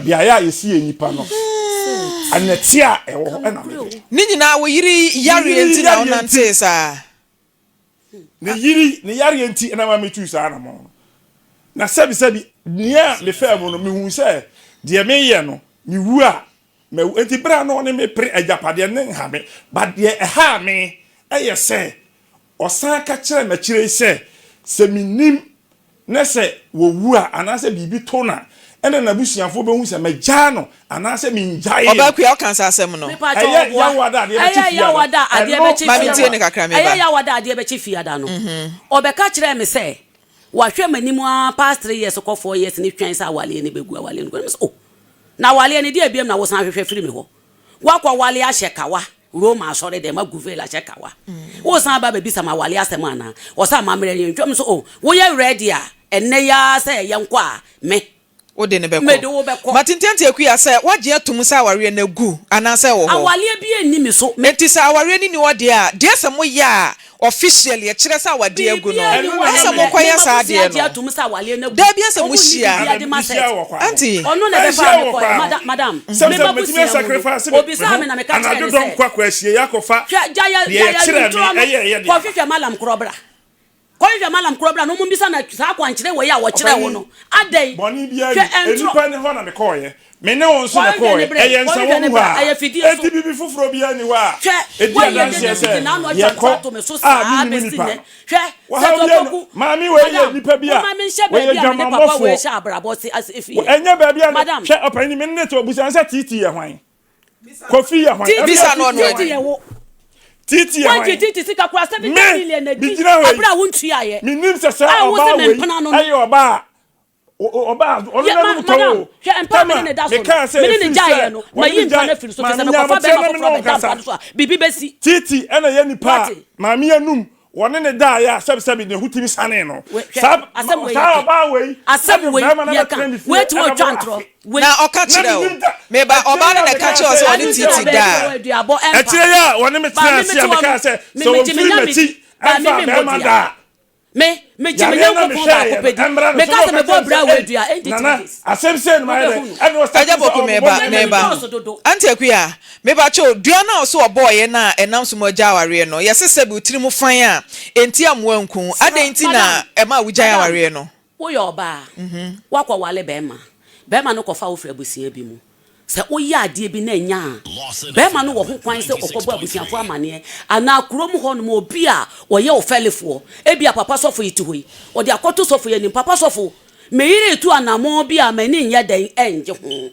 beaeɛ a yɛsie nnipa no, nnɛteɛ a ɛwɔ hɔ na mepɛ. Ne nyinaa wo yere yareɛ nti na wonantee saa? Ne yere ne yareɛ nti na ma metuu saa anamɔn no. Na sɛbisɛbi, nea mefaa mu no, mehuu sɛ deɛ meyɛ no, mewu a, Mawu. Enti bere a na ɔne me pere agyapadeɛ no nha me. But deɛ ɛhaa me yɛ sɛ ɔsan ka kyerɛɛ me akyire yi sɛ, sɛ mennim na sɛ wɔwu a anaasɛ biribi to no a, ɛna n'abusuafoɔ bɛhu sɛ magyaa no anaasɛ mengyaee no. Ɔbaa Akua, wokaa saa asɛm no? Mepakyɛw Ɛyɛ ɔboa. Yawoada adeɛ bɛkye Ɛyɛ Fiada. Yawoada adeɛ Ɛno bɛkye Ma mentie Fiada. no kakra, me Ɛyɛ ba. Yawoada adeɛ bɛkye Fiada no, ɔbɛka kyerɛɛ me sɛ wahwɛ m'anim ara past 3 years kɔ 4 years ne twɛn sɛ awaleɛ no bɛgu, awaleɛ no gu. Na mese oh, Na awaleɛ no, deɛ biom na wosan hwehwɛ firi me hɔ? Woakɔ wale ahyɛ kawa, Roma asɔre dɛm agu veil ahyɛ kawa. Wosan aba abɛbisa me awaleɛ asɛm anaa? Ɔsɛ amammerɛ no yɛntwam nso oh, woyɛ ready a, ɛnnɛ yi ara sɛ yɛnkɔ a, me, Wode no bɛkɔ. mede wo bɛkɔ. Mate nteantea Akua sɛ woagye atom sɛ awareɛ no agu anaasɛ ɛwɔ hɔ? Awaleɛ biara nni me so, me. Enti sɛ awareɛ no nni hɔ deɛ a, deɛ sɛ moyɛ a officially ɛkyerɛ sɛ awadeɛ agu no, Biribiara nni hɔ ɛsɛ sɛ ɛnnɛ. mokɔyɛ Me saa m'abusua adeɛ agye no. atom sɛ awaleɛ no agu. Dabi ɛsɛ Wɔn nni mohyia. biribiara de ma Mehyia set. wɔ kwan ho. Auntie. Ɔno na ɛbɛfaa Mehyia me wɔ kɔɛ. kwan ho. Madam, madam, Sɛ me sɛ mɛtumi m'abusua mu no, asacrifice me me obisaa ho me na meka kyerɛɛ anadwo no dɔn sɛ, kɔ akɔ asieɛ akɔfa Hwɛ, gyae deɛ gyae yɛkyerɛɛ me anwumtorɔ no, ɛyɛɛyɛ de aba. kɔhwehwɛ Mallam korɔ bra. Kɔhwehwɛ Mallam korɔ bra na wɔmmisa no saa akwankyerɛ wei a wɔkyerɛɛ wo Ɔpanyin, no. Adɛn? bɔne biara Hwɛ, nni ɛntorɔ. nnipa ne hɔ na mekɔeɛ. Me ne wo nso na Kɔhwehwɛ ne ɛkɔeɛ. berɛ, Ɛyɛ kɔhwehwɛ nsawɔ ne mu berɛ, hɔ a. ɛyɛ fidie so. Enti biribi foforɔ biara nni hɔ a Hwɛ, ɛdi woayɛ adanseɛ dede sɛ fiti n'ano atwa yɛkɔ ntorɔ ato me so a saa mennim bɛsi nipa nnɛ. no. Hwɛ, Wɔhaw Seth biara nni Opoku, Maame wei yɛ madam, nipa bi a momma menhyɛ wɔyɛ baabi a me ne papa wei dwamammɔfoɔ. hyɛ abrabɔ se ase Wɔ fie. ɛnyɛ baabi a ne Madam. hwɛ ɔpanyin me ne ne te ɔbusa no sɛ Titi yɛ hwan? Kofi yɛ hwan? Titi, Bisa no ɔno Titi ɛ. yɛ wo. Titi yɛ hwan? Woagye Titi sika koraa 70 Me, million adi megyina hɔ yi, ɛberɛ a wontuaeɛ. menim sɛ saa A wo se ɔbaa wei mempena no no. ɛyɛ ɔbaa a. Ɔbaa ɔno Yɛ, ma, n'anum tɔ madam, o. hwɛ mpa a me Tama ne no da so no, mekaa sɛ me ne no ɛfiri gyaeɛ sɛ no, wɔne mayi me mpa no gyae afiri so, firi sɛ maame nya mekɔfa aboterɛ bɛrima na me ne foforɔ wo bɛda nkasa. mpa no so a, biribi bɛsi. Titi ɛna ɛyɛ nipa a Woate? maame anum wɔne ne daeɛ a sɛbisɛbi ne ho tumi sanee no. Wei, hwɛ, Saa asɛm wei saa yɛ ka. ɔbaa wei Asɛm ɛde wei bɛrima no yɛ ka. abɛtena ne fie Wei te ɛbɛboro ɔtwa ntorɔ. afe. Wei. Na ɔka Na kyerɛ wo, menim da me ba, akyire ɔbaa yi no a na ɛka mekaa kyerɛ wo sɛ sɛ ɔne Ɛno nti na Titi ɔbaa bi da wɔ a. aduabɔ ɛmpa. Akyire yi a wɔne me Ba, tenaa me ase mete a hɔ no, mekaa sɛ me sɛ megye me wɔmfiri nyame m'akyi di, ba, me ɛmfaa memmɔ bɛrima dua. da a, Me, megye me Yareɛ na Nyankopɔn mehwɛeɛ baako no pɛ di. ɛmmra no so Meka na sɛ ɔka mebɔ kyerɛ me bra sɛ wɔ ei adua, ɛndi Nana 3 days. asɛm sei na mayɛ dɛn Wobɛhu no. ɛna ɔstartee Agya sɛ Poku ɔbobɔ meba, me Me, nneɛma meba. medɔɔso dodo. Auntie Akua, meba kyɛw, dua no a ɔse ɔbɔɔeɛ no a ɛnam so ma ɔgyaa awareɛ no, yɛse sɛbe wo tiri mu fann a, ɛnti ammoa anku wo. Adɛn nti na Madam, ɛmaa wogyae madam, awareɛ no? woyɛ ɔbaa, woakɔwale bɛrima, bɛrima no kɔfa wo firi abusua bi mu. Sɛ woyɛ adeɛ bi na ɛnya a, barima no wɔ ho kwan sɛ ɔkɔbɔ abusuafoɔ amaneɛ anaa kurom hɔnom obi a ɔyɛ wo fɛlefoɔ. Ebia papa sɔfo yi te hɔ yi, ɔde akɔto sɔfo yi anim, Papa sɔfo, me yere retu anammɔn bi a m'ani nyɛ dɛn nnye ho.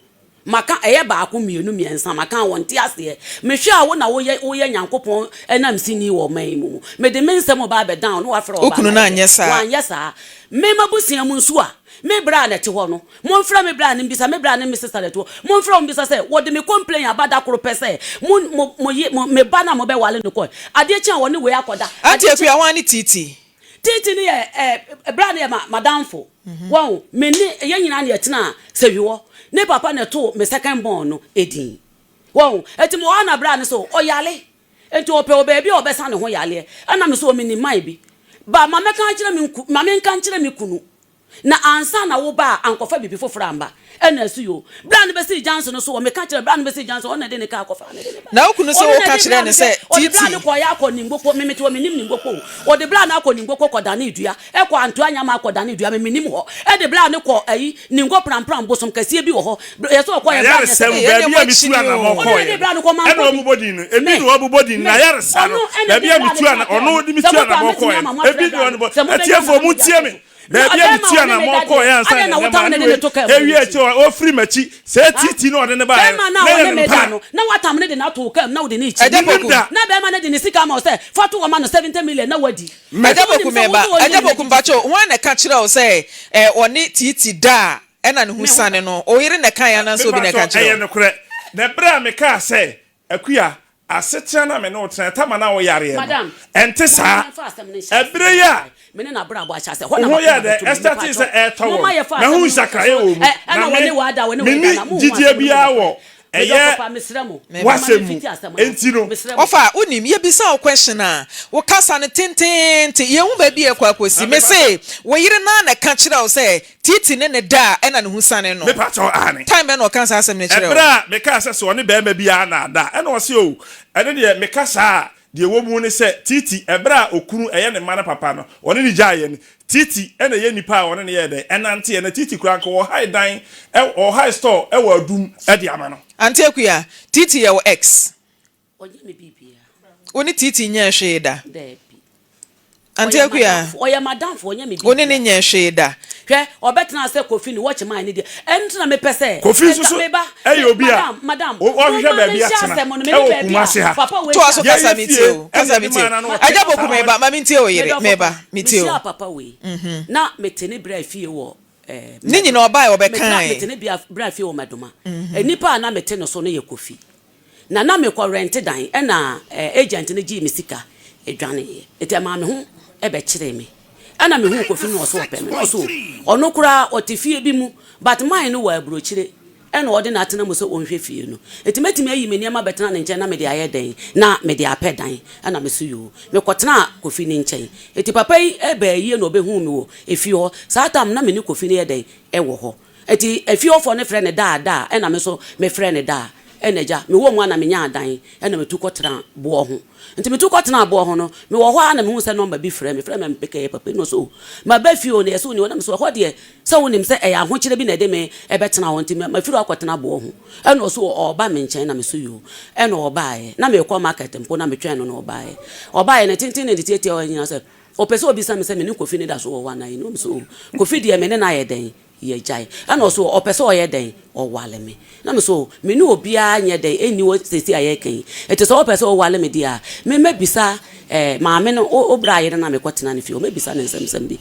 Maka, ɛyɛ baako, mmienu, mmiɛnsa, maka a wɔnte aseɛ. Mehwɛ a wo na woyɛ woyɛ Nyankopɔn anamsini wɔ ɔman yi mu. Mede me nsɛm reba abɛdan wo na woafrɛ Wo ɔbaa kunu no no ayɛ dɛn? anyɛ saa. Wanyɛ saa. Me m'abusua mu nso a, me bra a na ɛte hɔ no, Monfrɛ me bra no mbisa me bra ne me sister to monfrɛ wɔn mbisa sɛ wɔde me complain aba da koro pɛ sɛ mo mo mo ye mo me ba no a mobɛwale no kɔe adeɛ kye a wɔne wei akɔda Auntie adeɛ kye Akua hwan ne Titi? Titi no yɛ eh bra no yɛ ma madamfo wɔn me ne yɛn nyinaa na yɛtena sɛhwi hɔ ne papa na ɛtoo me second born no edin wɔn eti mo hɔ na bra no so ɔyale enti ɔpɛ wɔ baabi a ɔbɛsa ne ho yaleɛ ɛna me so menim man bi ba ma mɛka akyerɛ me nku ma menka nkyerɛ me kunu Na ansa na wo ba a ankɔfa biribi foforɔ amba, ɛna ɛso yoo. Berɛ a no bɛsii junction no so wɔ, meka kyerɛ, berɛ a no bɛsii junction, ɔno na ɛde ne kaa kɔfaa me de ne baeɛ. Na wo kunu se Ɔno na woka ɛde kyerɛɛ bra no no sɛ hwɛ, ɔde bra Titi. no kɔeɛ akɔ Ningoko, me mete hɔ mennim Ningoko o. Ɔde bra no akɔ Ningoko kɔdanee dua, ɛkɔ Antoa Nyama akɔdanee dua, me mennim hɔ. Ɛde bra no kɔ ayi, Ningo Prampram, bosom kɛseɛ bi wɔ hɔ, yɛ sɛ ɔkɔeɛ bra no yɛ sɛ N'ayaresa mu, Ee, ɛneɛ baabi a moakyi metu ni anammɔn o. Ɔno na kɔeɛ ɛde bra no, no kɔ, ɛna mankɔ bi. ɔbobɔ din no. Ebi Me, na ɔbobɔ din no, me, n'ayaresa ɔno no, ɛna baabi ɛde a bra no metu kaa ana, kaa ɔno mu. de me Sɛ tu mopɛ a anammɔn mɛtumi kɔeɛ ama no, moafrɛ ebi bra na no, ɔbobɔ. sɛ mobɛnya Atiefoɔ, ama no de montie ato me. so. Na Baabi a ɔbɛrima a metu ɔne me anammɔn da kɔeɛ deɛ, ansa adɛn na na ɛnnɛ wotam maa no ne de wei no to kaa mu de awie no akyire kyini? hɔ, ɔfiri m'akyi, saa Ha? titi no a ɔde no baeɛ no, Bɛrima no a na ɛyɛ ɔne ne me da mpa. no, na woatam no de no ato wo kaa mu na wode no Agya rekyini. Mennim Poku. da. Na bɛrima no de ne sika ama wo sɛ, fa to hɔ ma no 70 million na woadi. Me. Agya Sɛ wonim Poku sɛ meba. wo nso ɔne Agya me Poku na didi mpakyɛw, sika. hwan na ɛka kyerɛɛ wo sɛ eh, ɔne Titi da a ɛna ne ho Me ho siane da. no? Wo yere na ɛkaeɛ anaasɛ obi na Mepakyɛw, ɛka kyerɛɛ ɛyɛ wo? nokorɛ. Na ɛberɛ a mekaa sɛ, Akua, asetena no a me ne wo tena, tama no a woyareɛ no, Madam, ɛnte momma saa. yɛmfa asɛm no nhyɛ aseɛ Ɛberɛ yi a mmepae. Me ne n'abrabɔ ahyɛ aseɛ, ɛhɔ na wo ho m'akoma yɛɛ dɛ, bɛto me, ɛstartee sɛ mepakyɛw. ɛretɔ wɔ Momma no, yɛfa asɛm mahu no nhyɛ nsakraeɛ so. wɔ mu, Ɛ, ɛna na me, wɔne w'ada, wɔne w'ada menni na monhu gyidie asɛm no mu biara nokorɛ. wɔ Me dɔfo ɛyɛ pa, mesrɛ mo, momma w'asɛm mu. memfiti asɛm no Enti no. Mesrɛ mo. Ɔfa, wonim, yɛbisa wo question a, wo kasa no tenteente, yɛnhu baabi a ɛkɔ akɔsi. Mese, wo yere no ara na ɛka kyerɛɛ wo sɛ Titi ne no da a ɛna ne ho siane no. Mepakyɛw, aane. Time bɛn na ɔkaa saa asɛm no kyerɛɛ wo? Ɛberɛ a mekaa sɛ sɛ ɔne barima biara na ada a, ɛna ɔse oh, ɛno deɛ meka saa a, deɛ ɛwɔ mu ne sɛ Titi, ɛberɛ a okunu ɛyɛ ne mma no papa no, ɔne no gyaeɛ no, Titi na ɛyɛ nipa a ɔne no yɛɛ dɛn, ɛnanteɛ, na Titi koraa anka ɔhae dan, ɔhae store wɔ Adum de ama no. Auntie Akua, Titi yɛ wo ex? Ɔnyɛ me biribiara. Wo ne Titi nyɛɛ hwee da? Daabi. Auntie Akua. Ɔyɛ m'adamfo, ɔnyɛ me biribiara. Wo ne no nyɛɛ hwee da? Hwɛ, ɔbɛtena sɛ Kofi ne watch man ne deɛ. Ɛno nti na mepɛ sɛ. Kofi nso so yɛ obi a ɔhwehwɛ baabi atena wɔ Kumasi ha. Toa so kasa metie o, kasa metie o. Agya Poku meba, ma mentie wo yere, meba, metie o. Mehyiaa papa wei, na mete ne bra fie wɔ Ne nyina ɔbae ɔbɛkae. Mete ne bra fie wɔ Madoma. Nnipa a na mete no so no yɛ Kofi. Na na mekɔ rɛnte dan ɛna agent no gyee me sika dwaneeɛ nti ɛmaa me ho bɛkyeree me ɛna mehuu Kofi no ɔse ɔpɛ me na ɔse o ɔno koraa ɔte fie bi mu but mine no wɔ aburokyire ɛna ɔde no atena mu sɛ ɔnhwɛ fie no nti mɛtumi ayi me nneɛma bɛtena ne nkyɛn na mede ayɛ dɛn na mede apɛ dan ɛna me so yoo mekɔtenaa Kofi no nkyɛn nti papa yi baa yie na ɔbɛhuu me wɔ efie hɔ saa tam na me ne Kofi no yɛ dɛn ɛwɔ hɔ Enti efie hɔfoɔ no frɛ no Daa, Daa, ɛna me nso mefrɛ no Daa. Ɛna agya, mewɔ mu a na menyaa dan, ɛna metu kɔtenaa boɔ ho. Nti metu kɔtenaa boɔ ho no, mewɔ hɔ ara na mehuu sɛ nɔmba bi frɛ me, frɛ me a mepekɛɛ papa yi na ɔse oh, maba fie o, na yɛse wonni hɔ, na mese ɛhɔ deɛ sɛ wonim sɛ ɛyɛ ahokyerɛ bi na ɛde me bɛtena hɔ nti mafiri hɔ akɔtena boɔ ho. Ɛna ɔse oh, ɔreba me nkyɛn, na mese yoo. Ɛna ɔbaeɛ, na merekɔ market mpo na metwɛn no na ɔbaeɛ. Ɔbaeɛ no, tenten ne ne tiatia hɔ nyinaa sɛ ɔpɛ sɛ ɔbisa me sɛ me ne Kofi no da so wɔ hɔ anaa? Ɛna mese oh, Kofi deɛ me ne no ayɛ dɛn? Yɛgyae. Ɛna ɔse ɔpɛ sɛ ɔyɛ dɛn? Ɔwale me. Na me so me ne obiara nyɛ dɛn ɛnni hɔ seesei a yɛreka yi. Nti sɛ wopɛ sɛ wowale me deɛ a, me mɛbisa eh, maame no, wo bra yere no a mekɔtena ne fie hɔ, mɛbisa no nsɛmsɛm bi.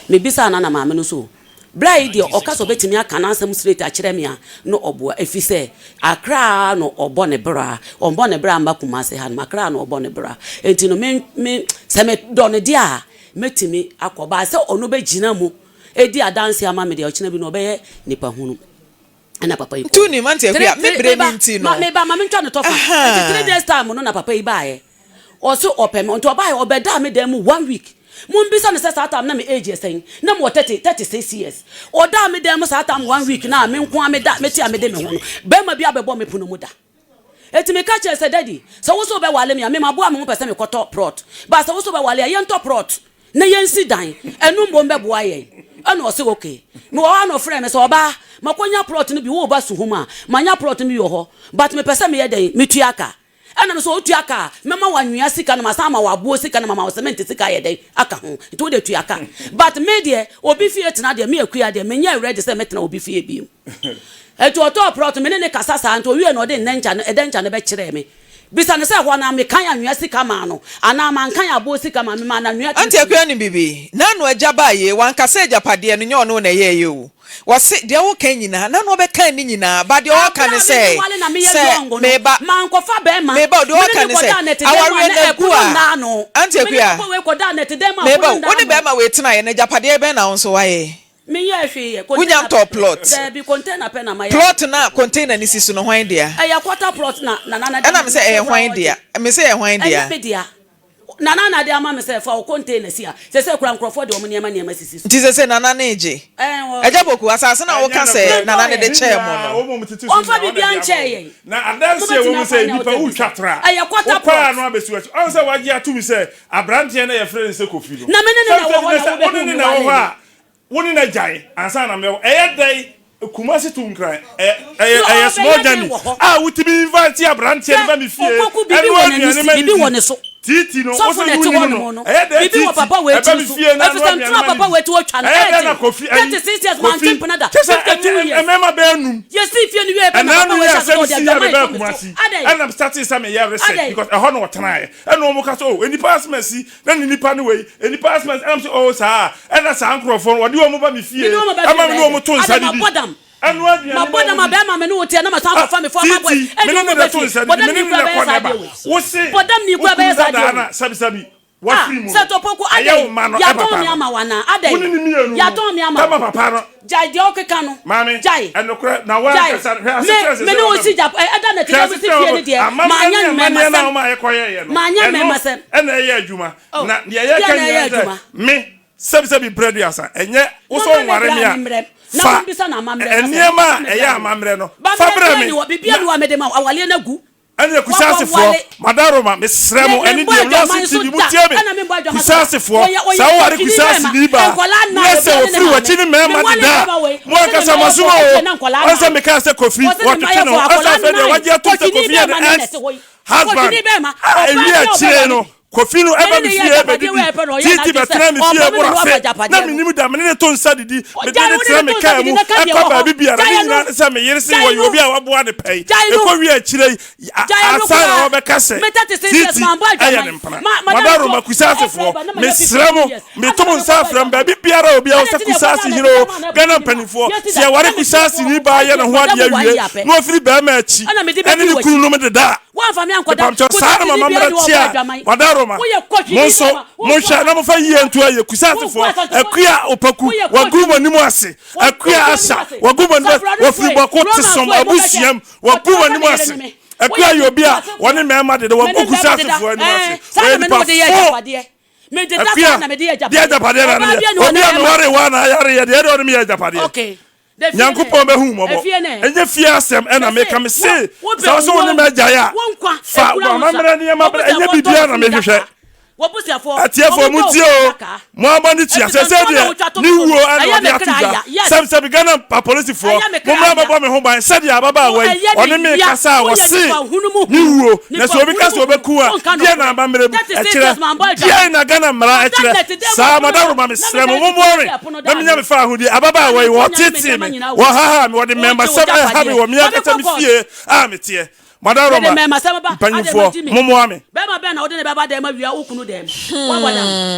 Mebisaa no na maame no so Bra yi deɛ ɔka sɛ ɔbɛtumi aka n'asɛm straight akyerɛ me a na ɔboa ɛfiri sɛ Accra ara na ɔbɔ ne bra, ɔmmɔ ne bra mma Kumasi hanom, Accra na ɔbɔ ne bra. Enti no me me sɛ medɔ no deɛ a mɛtumi akɔ but sɛ ɔno bɛgyina mu adi adanseɛ ama me deɛ ɔkyena bi no ɔbɛyɛ nipa hunu. Ɛna papa yi Nti wonim Auntie Akua, Three me three berɛ no meba nti ma no, meba ma mentwa no tɔfa. Nti three ahaa. days time no na papa yi baeɛ. Ɔse ɔpɛ me nti ɔbaeɛ ɔbɛdaa me dan mu one week. Mombisa no sɛ saa time na me age yɛ sɛn? Na mewɔ 30 36 years. Ɔdaa me dan mu saa time one week no a me nko ara meda mete a mede me ho no, barima bi abɛbɔ me pono mu da. Enti meka kyerɛɛ no sɛ, Daddy, sɛ wo se wobɛwale me a, me maboa me ho pɛ sɛ mekɔtɔ prɔt. But sɛ wo se wobɛwale a, yɛntɔ prɔt na yɛnsi dan, ɛno mmom bɛboa yɛn. Ɛna ɔse okay. Mewɔ hɔ a na ɔfrɛɛ me sɛ, Ɔbaa, makɔnya prɔt no bi, woreba Suhum a, manya prɔt no bi wɔ hɔ, but mepɛ sɛ meyɛ dɛn? Metua ka. Ɛna me sɛ wotua ka a, mɛma wo anwea sika na masan ama wo aboɔ sika na mama wo cement sika ayɛ dɛn aka ho. Nti wode tua ka. But me deɛ, obi fie tena deɛ, me Akua deɛ, menyɛɛ ready sɛ mɛtena obi fie bio. Nti ɔtɔɔ plot, me ne no kasa saa, nti ɔwiee no ɔde nnɛnkya no, ɛdɛnkya no bɛkyerɛɛ me. Bisa no sɛ ɛhɔ no mekan anwea sika maa no anaa mankan aboɔ sika maa no, memaa no anwea Auntie titire. Akua nim biribi? N'ano agya baa yei, wanka sɛ agyapadeɛ no nyɛ ɔno na ɛyɛeɛ o. Wɔse deɛ woka nyinaa na na ɔbɛka ne nyinaa but deɛ ɔka Aberɛ ne a me sɛ ne wale na meyɛ sɛ young no, meba mankɔfa bɛrima. meba o deɛ Me ne ɔka no ne sɛ kɔdaa nɛtedan mu a awareɛ na no agu ɛpono a nna ano. Auntie Me ne Akua papa wei kɔdaa nɛtedan mu a meba pono o nna wo ne ano. bɛrima wei tenaeɛ no agyapadeɛ bɛn na wo nso woayɛ? Menyɛɛ hwee yɛ. Wonya Container ntɔɔ pɛ. plot? Daabi, container pɛ na mayɛ. Plot no a container no si so no hwan dea? Ɛyɛ quarter plot na Nana na de Ɛna ama me me sɛ sɛ ɛyɛ fa hwan ɔgye. dea? Me sɛ ɛyɛ hwan dea? Ɛnyɛ me dea. Nana na de ama me sɛ fa wo container si ha. Sɛsɛ koraa nkurɔfoɔ de wɔn nneɛma nneɛma sisi so. Nti sese Nana ne regye? Ɛɛ wɔ. Agya Poku, asase no a Ɛnyɛ woka sɛ nokorɛ. Nana ne de Ne kyɛɛ mo nyinaa no. wɔn a wɔtete so Ɔmfa nyinaa wɔn na ɛde biribiara ama nkyɛɛ wɔn. yɛn. Na adanseɛ a ɛwɔ Mobɛtumi mu afa sɛ nea nnipa ɔtɔ wotwa bisa. tra a, Ɛyɛ quarter wokɔ a plot. na wabɛsi w'akyi. Ɔhu sɛ wagye atom sɛ aberanteɛ no a yɛfrɛ no sɛ Kofi no, Na me ne no na sɛ ɛwɔ hɔ sɛ na sɛ wo ne wobɛhu no me na ɛwɔ wale hɔ me. a, wo ne no agyae ansa na mɛwɔ. Ɛyɛ dɛn Kumasi to Nkran ɛ ɛyɛ Na ɛyɛ small ɔbɛyɛ dɛn journey wɔ hɔ? a wotumi invite aberanteɛ no Hwɛ, ba me fie Opoku, biribi ɛnoa wɔ n'ani aduane si, ma no biribi wɔ di. ne so. Tiiti no wo Sɔfo sɛ na ɛte wonnim hɔnom no no, ɛyɛ dɛn biribi Tiiti wɔ papa wei ɛba tiri me so, fie na ɛfiri anoa sɛ aduane ntoro a ma no papa di. wei ti ɔtwa no, Ɛyɛ ɛyɛ dɛn na den. Kofi ayi 36 years, mante Kofi mpena da, kyɛ sɛ 52 ɛkyɛ years. mmarima bɛyɛ num. Yɛsii fie no wieeɛ pɛ na Ɛnaa papa no wei yɛ hyɛ ase sɛ asɛm ɔde sii a adwaman mebaa reto me so. Kumasi Adɛn? ɛna me startee sɛ meyɛ research Adɛn? because ɛhɔ na ɔtenaeɛ ɛna wɔn ka sɛ oh nnipa asɛm asi na ne nipa ne wei nnipa asɛm asi ɛna me sɛ oh saa ɛna saa nkorɔfoɔ no wɔde wɔn ba me fie Me ne wɔn ba fie ɛma me ne bɛyɛ wɔn dɛn? to nsa Adɛn, didi mabɔ dam? ɛnoa aduane Mabɔ ma dam wɔn a di bɛrima me ne wo teɛ na masan ah akɔfa me former boy tiiti ɛde me ne wɔn ne ba na ɛto fie. nsa didi Bɔdam me ne ni ne koraa na bɛyɛ ɛkɔ saa na ɛba adeɛ wei. wo se Bɔdam ni wo koraa kunu bɛyɛ saa dadaa adeɛ na wei. sɛbisɛbi Ah, wafiri mu sɛ no Topoku, ɛyɛ wo adɛn? mma no Yɛatɔn ɛpapa me no ama wo anaa? wo ne Adɛn? ne mmienu no Yɛatɔn me ama tama wo? papa no Gyae deɛ wokeka no. Maame, Gyae. ɛnokorɛ, na Gyae. woankasa, hwɛ Me, asekyerɛ me sɛ ne wo wɔbɛm. si gya, ɛ, ɛda na Hwɛ ɛte dɛ wosi asekyerɛ fie no wɔbɛm. deɛ, Amammerɛ manyɛ ne amanneɛ no a mmɛmasɛm. wɔma yɛkɔyɛeɛ no, Manyɛ ɛno mmɛmasɛm. na ɛyɛ adwuma. Oh, Na deɛ yɛka deɛ na ɛyɛ nyinaa ne sɛ, adwuma? me, sɛbisɛbi mprɛ aduasa, ɛnyɛ wo sɛ Momma me wonware bra me a, me mmerɛm, na fa mommisa no amammerɛ na sɛ, nneɛma momma a me ɛyɛ bra me mmerɛm. amammerɛ no, Ba fa mmerɛ brɛ biara me, nni hɔ, biribiara na nni hɔ a mede ma wo, awaleɛ no agu. Ɛneɛ Kusasefoɔ, Madaroma, mesrɛ mo, ɛne deɛ Lawson TV mo tie me, Kusasefoɔ, sɛ wo ware Kusaseni baa, na sɛ ɔfiri w'akyi ne mmarima deda a, mo ankasa mo asom oo, ɔn sɛ mekaa sɛ Kofi, wɔtwetwe ne ho, ɔn sɛ afei deɛ wagye atom sɛ Kofi yɛ ne ex husband, a ɛwie akyire no, Kofi no ba me fie bɛdidi, Titi bɛtena me fie boro afe, na mennim da, me ne no to nsa didi, mede no tena me kaa mu kɔ baabi biara, ne nyinaa ne sɛ me yere se wɔyɛ obi a waboa no pɛn. Ɛkɔwie akyire yi, ansa na wɔbɛka sɛ Titi yɛ ne mpena. Madaroma, Kusasefoɔ, mesrɛ mo, meto mo nsa afrɛ mo, baabi biara a obiara wɔ sɛ Kusase hene o, Ghana mpanimfoɔ, sɛ yɛware Kusaseni baa yɛ ne ho adeɛ awie na ɔfiri barima akyi ne ne kununom deda a, Woamfa me ankɔda Mepamkyɛw, saa na Kusase mo ni biara amammerɛ ni hɔ teɛ ɔbɔ a, adwaman. Madaroma, Woyɛ kɔhwini mo nso, bɛrima, wo monhwɛ nko na momfa yie nto ayie. Wo nko Kusasefoɔ, Asantefoɔ Akua Opoku, Woyɛ wɔagu mo kɔhwini. anim ase. Wɔagu Akua mo anim Asa, ase. wɔagu mo anim ase. Sabrane Wɔfiri foe, Bɔko Roman Tesom foe, mobɛhwɛ. abusuam, wɔagu mo Wɔtra sɛ anim me yere ase. ne me. Akua Woyɛ yɛ obi a Kusasefoɔ. wɔne mmarima deda, Me wɔagu ne mmarima deda. Kusasefoɔ anim Ɛɛ, ase. saa Wɔyɛ na me ne nnipa wo de yɛ fo. agyapadeɛ. Mede da Akua, saa na mede yɛ deɛ agyapadeɛ. agyapadeɛ na Ɔbaa ne yɛ. bi ani wɔ Obi ne a bɛrima. mewaree wo a na ayareɛ deɛ, ɛdeɛ ɔne me yɛ agyapadeɛ. Okay. Da fie Nyankopɔn nɛ. bɛhu wo mmɔbɔ. Efie nɛ. Ɛnyɛ fie asɛm ɛna Mese, meka. Mese, wo, sɛ wo sɛ wo ne wobɛwuo, me agyae a, wo nkwa fa ekura wo nsa. w'amammerɛ nneɛma brɛ. Ɛnyɛ W'abusuafoɔ ntɔ biribiara na wo funu mehwehwɛ. daka. W'abusuafoɔ, Atiefoɔ, wɔn ntɔ wo montie funu o. daka. Mo abɔ ne tua. Efisɛ Seesei ntorɔ na deɛ, wotwa to ne me so no, wuo ɛna ɛyɛ ɔde me ato kra dwa. ya. Yes. Sɛbsɛbi Ghana apolisifoɔ, Ɛyɛ me kra mommra ya. mmɛbɔ me ho ban sɛdeɛ ababaawa Wo, yi, ɛyɛ ɔne me me ya. kasa a Woyɛ wɔse nipa hunu mu ne hunu. wuo. Na Nipa sɛ obi ka hunu sɛ mu hunu. ɔbɛku a, Wonka deɛn na nokorɛ. amammerɛ mu 36 ɛkyerɛ? years mambɔ Deɛn adwaman. na Ghana mmara Mada ɛkyerɛ? nnɛte dɛm Saa wɔ pono Madaroma, do na mesrɛ mo, meda mommoa me ntete pono na da menya ano. me fawohodie. Na Ababaawa me yi, nkonya ne me wɔteetee nneɛma me, nyinaa wɔ wɔhahaa me, wɔde Wogye wo mmɛɛmasɛm ɛha me gyapadeɛ. wɔ me Fa me ankasa kɔ me court. fie a meteɛ. Madaworoma, Mede mmarimasɛm ba, adɛn mpanyimfoɔ, magye me. mommoa me. Barima bɛn na wode no bɛba dɛm awia wo kunu dɛm? Woabɔ dam.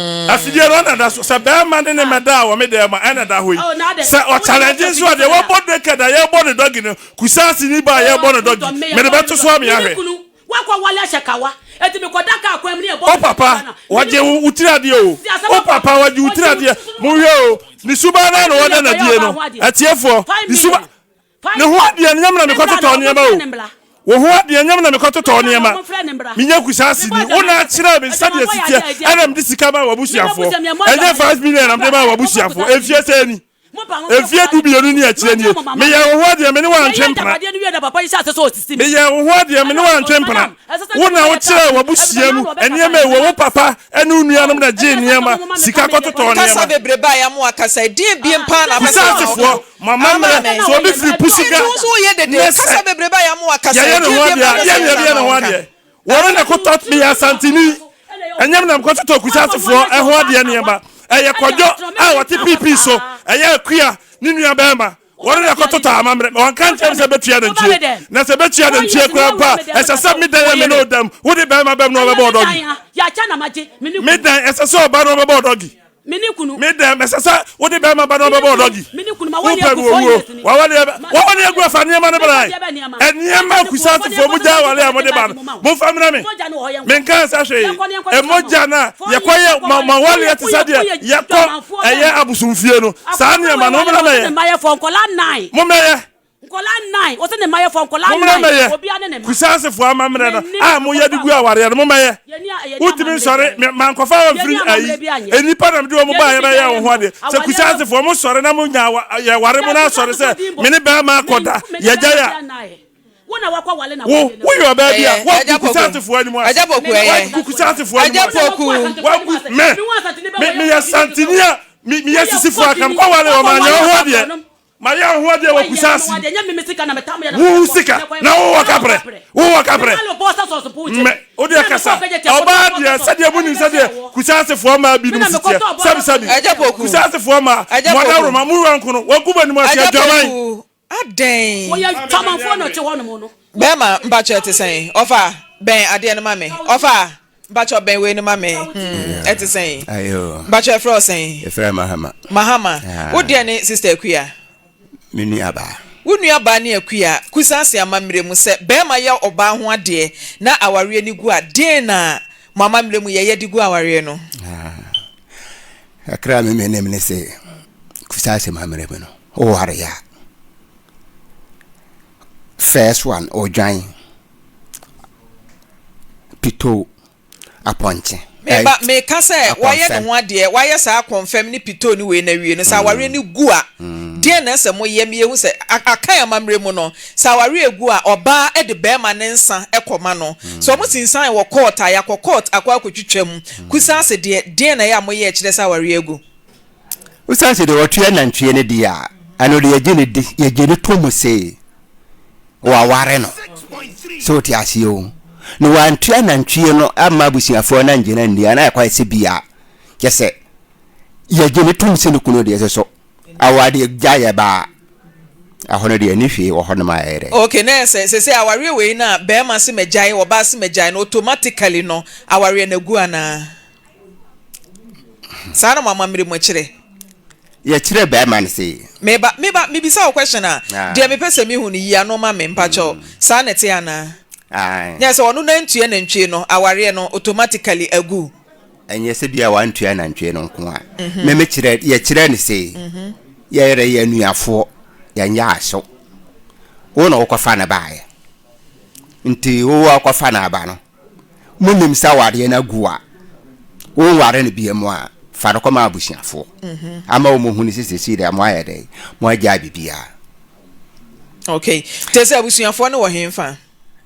Afidie no ɛna da so. Sɛ barima ne ne mmɛda a wɔ me dɛm a, ɛna da hɔ yi. Oh, na adɛn? Sɛ Wo ne no ɔchallenge atwa nso a, afidie deɛ sɛn a? wɔbɔ naked a yɛrebɔ no doggy no, Kusaasini ba a Oh, yɛrebɔ no wodɔ doggy, me, mede yɛbɔ me bɛto so dɔ. ama Me ne yɛahwɛ. kunu, woakɔ wale ahyɛ kawa. Enti mekɔda kaa kwan mu ne yɛbɔ O me doggy papa, ba no a, me ne wɔgye wo wo tiri adeɛ o. Asi asɛm O aba. papa, wɔgye wo Ɔgye tiri wo adeɛ. tiri so no Monhwɛ wɔbɔ. o, ne suban no ara na Five wɔda million no kɔyɛ adie ɔbaa no. ho adeɛ. Atiefoɔ, Five ne suban, million. Five Ne ho adeɛ no, nyɛ me na Ne mmra mekɔtotɔɔ na nneɛma wɔmfrɛ o. ne mmra. Wo ho adeɛ, nyɛ me na mekɔtotɔɔ Mmra na nneɛma. wɔmfrɛ ne mmra. Menyɛ kusaaseni. Mebɔ Wo na adwaman akyerɛ me sɛdeɛ Adwamanbɔ ɛsi yɛ teɛ, adeɛ a ɛdi ɛna agorɔ. mede sika maa Me w'abusuafoɔ. m'abusua meyɛ mmɔ Ɛnyɛ adwaman. 5 million na mede Mommra maa ɛ, momfa w'abusuafoɔ. kusaaseni. Mfeɛ sɛn ni? Mopa momfrɛ Mfeɛ kusaaseni. 12 ne akyire Monkyerɛ nie. mo mama. Meyɛɛ wo ho adeɛ, me ne wo Yɛyɛ antwe mpena. agyapadeɛ no wie na papa yi hyɛ ase sɛ ɔsisi me. Meyɛɛ wo ho adeɛ, me ne Ɛna wo antwe ɔ mpena. madam, ɛsɛ sɛ Wo nka na mobɛyɛ wokyerɛɛ kaa w'abusua ɛfisɛ mu na ɔbɛkasa nneɛma a ɛwɔ wo papa ne wo nuanom na gyee Ɛnyɛ sɛ nka nneɛma, momma meka sika me deɛ kɔtotɔɔ Kasa nneɛma. bebrebe a yɛama wakasa yi, deɛn biem paa na wopɛ sɛ ɔma woka? Kusaasifoɔ, mo amammerɛ, Ama me. sɛ obi firi Pusiga Enti wo nso woyɛ dede, ne kasa sɛ bebrebe a yɛama wakasa yi, yɛyɛ ne deɛn ho biem adeɛ paa a, na deɛn ɛsɛ na sɛ yɛde yɛ ne ɔma ho woka? adeɛ? Wɔn na ɛkotɔ, meyɛ Asanteni, ɛnyɛ me na mekɔtotɔ Kusaasifoɔ ho adeɛ nneɛma. Ɛyɛ Kwadwo a ɔte PP so, ɛyɛ Akua ne nua barima. Wɔn na ɛkɔtotɔ amammerɛ. Wɔnka nkyerɛ me sɛ bɛtua nantwie. Na sɛ bɛtua nantwie koraa mpo a, ɛsɛ sɛ me dan a me ne wo da mu, wode barima bam na ɔbɛbɔ ɔdɔgi. Me dan, ɛsɛ sɛ ɔba na ɔbɛbɔ ɔdɔgi. Me ne kunu. Me dɛm, ɛsɛ sɛ wode bɛrima ba na ɔbɛbɔ ɔdɔgi. Me ne kunu ma wɔne Wopɛ agu me four owuo. years ni. Wawale ɛbɛ, wawale agu afa nneɛma no Me bra. deɛ bɛ nneɛma. Nneɛma akusatefoɔ mo gya awale a mode ba no. Momfa mmrɛ me. Mogya no wɔ hɔ yɛnkɔ. Menka nsa hwee. Yɛnkɔ ne yɛnkɔ sesa Mogya no a Four years yɛkɔ yɛ yɛnkɔ ma wale. ma wale Woyɛ te sɛ woyɛ deɛ woyɛ yɛkɔ dwamanfoɔ ɛyɛ bɛn. abosomfie no. Saa Akwadaa nneɛma wei no wale mommra ɔse ne mmɛyɛ. mma yɛ fɔ nkɔlaa nine. Mommɛyɛ. Nkɔlaa nine ɔse ne mma yɛ fɔ nkɔlaa Mommra nine. mmɛyɛ Obia ne ne mma. Kusasefoɔ amammerɛ no Menni a moyɛ de gu awareɛ no, mommɛyɛ. Yɛnni a yɛnni Wontumi amammerɛ nsɔre, biara. me, mankɔfa wɔn Yɛnni mfiri amammerɛ ayi, biara nyɛ. nnipa na mede wɔn Yɛnni baeɛ bɛyɛɛ biribiara wɔn ho yɛ adeɛ. mmɔ. Sɛ Awareɛ no Kusasefoɔ, mosɔre na monya awa, yɛware mo Sɛ na asɔre sɛ Kusasefoɔ din bɔ. me ne barima Me akɔda, me ne yɛgyae bɛrima a, biara nnaeɛ. Wo na wakɔ wale na wo, awareɛ no woyɛ agu. ɔbaa bi a, Ɛyɛ, woagu Agya Poku. Kusasefoɔ anim ase. Agya Poku, ɛyɛ. Woagu Kusasefoɔ anim Agya ase. Poku. Woagu, me, me, meyɛ Santini a, me, meyɛ Sisifoɔ aka, mekɔware wɔn, manyɛ wo ho adeɛ. Mayɛ wo ho adeɛ wɔ Kusasi. Wo sika na wo wɔ kaprɛ. Wo wɔ kaprɛ. Mɛ wo deɛ kasa. Ɔbaa deɛ sɛdeɛ mo nim sɛdeɛ Kusaasifoɔ mmaa binom si teɛ. Sɛbi sɛbi. Kusaasifoɔ mmaa mo adaworoma mo yɔnko no wagu mo anim ase adwaman. Adɛn? Bɛɛma mpakyɛ ɛte sɛn? Ɔfa bɛn adeɛ no ma me. Ɔfa. Mpakyɛw bɛn wei no ma me hmm ɛte sɛn? Mpakyɛw yɛfrɛ wo sɛn? Yɛfrɛ Mahama. Mahama. Wo deɛ ne sister Akua? Me nua baa. Wo nua baa ne Akua. Kusase amammerɛ mu sɛ bɛɛma yɛ ɔbaa ho adeɛ na awareɛ no gu a deɛn na mo amammerɛ mu yɛyɛ de gu awareɛ no? Kakra a me menim ne se Kusase amammerɛ mu no woware a first one odwan Pitoo, apɔnkye. Meba, meka sɛ wayɛ ne ho adeɛ, wayɛ saa kɔnfɛm ne pitoo ne wei no awie no, sɛ awareɛ no gu a, deɛn na ɛsɛ moyɛ ma yɛhu sɛ, Akan amammerɛ mu no, sɛ awareɛ gu a, ɔbaa de barima ne nsa kɔma no. Sɛ wɔsinsan wɔ court a, yɛakɔ court akɔ akɔtwitwa mu. Kusaase deɛ, deɛn na ɛyɛ a moyɛ kyerɛ sɛ awareɛ agu? Wosiane sɛ deɛ ɔtua nantwie no deɛ a, ɛno deɛ yɛgye no di, yɛgye no to mu se waware no. Sɛ wote aseɛ o. Na wantua nantwie no amma abusuafoɔ no angye no anni a, na ɛkɔyɛ sɛ bi a, kyɛ sɛ yɛgye no tom sɛ ne kunu deɛ sɛ so awadeɛ gya yɛ baa ɛhɔ no deɛ ɛni hwee wɔ hɔ nom a ɛyɛ dɛ. Okay, na ɛsɛ sɛ sɛ awareɛ wei no a bɛrima se magyae, ɔbaa se magyae no automatically no awareɛ no agu anaa? Saa na mo amammerɛ mu kyerɛ. Yɛkyerɛ bɛrima no sei. Meba meba mebisa wo question a deɛ mepɛ sɛ mehu no yi ano ma me mpakyɛw saa na ɛte anaa? Nyɛ sɛ ɔno nantua nantwie no awareɛ no automatically agu. Ɛnyɛ sɛ bia wantua nantwie no nko a me me kyerɛ yɛkyerɛ no sei yɛyɛrɛ yɛ anuafoɔ yɛnyɛ aso wo na wokɔfa no baeɛ nti wo akɔfa no aba no Monim sɛ awareɛ no agu a, wonware no biam a, fa no kɔma abusuafoɔ ama wɔn hunu sɛ seesei deɛ moayɛ dɛn, moagyae biribiara. Okay. Te sɛ abusuafoɔ no wɔ henfa?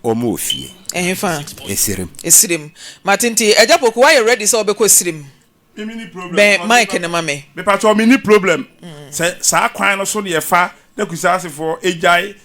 Wɔn wɔ fie. Ɛhefa? Esirim. Esirim. Mate nti Agya Poku woayɛ ready sɛ wobɛkɔ Sirim? Bɛn mic no ma me. Mepakyɛw menni problem sɛ saa kwan no so na yɛfa na Kusasefoɔ gyae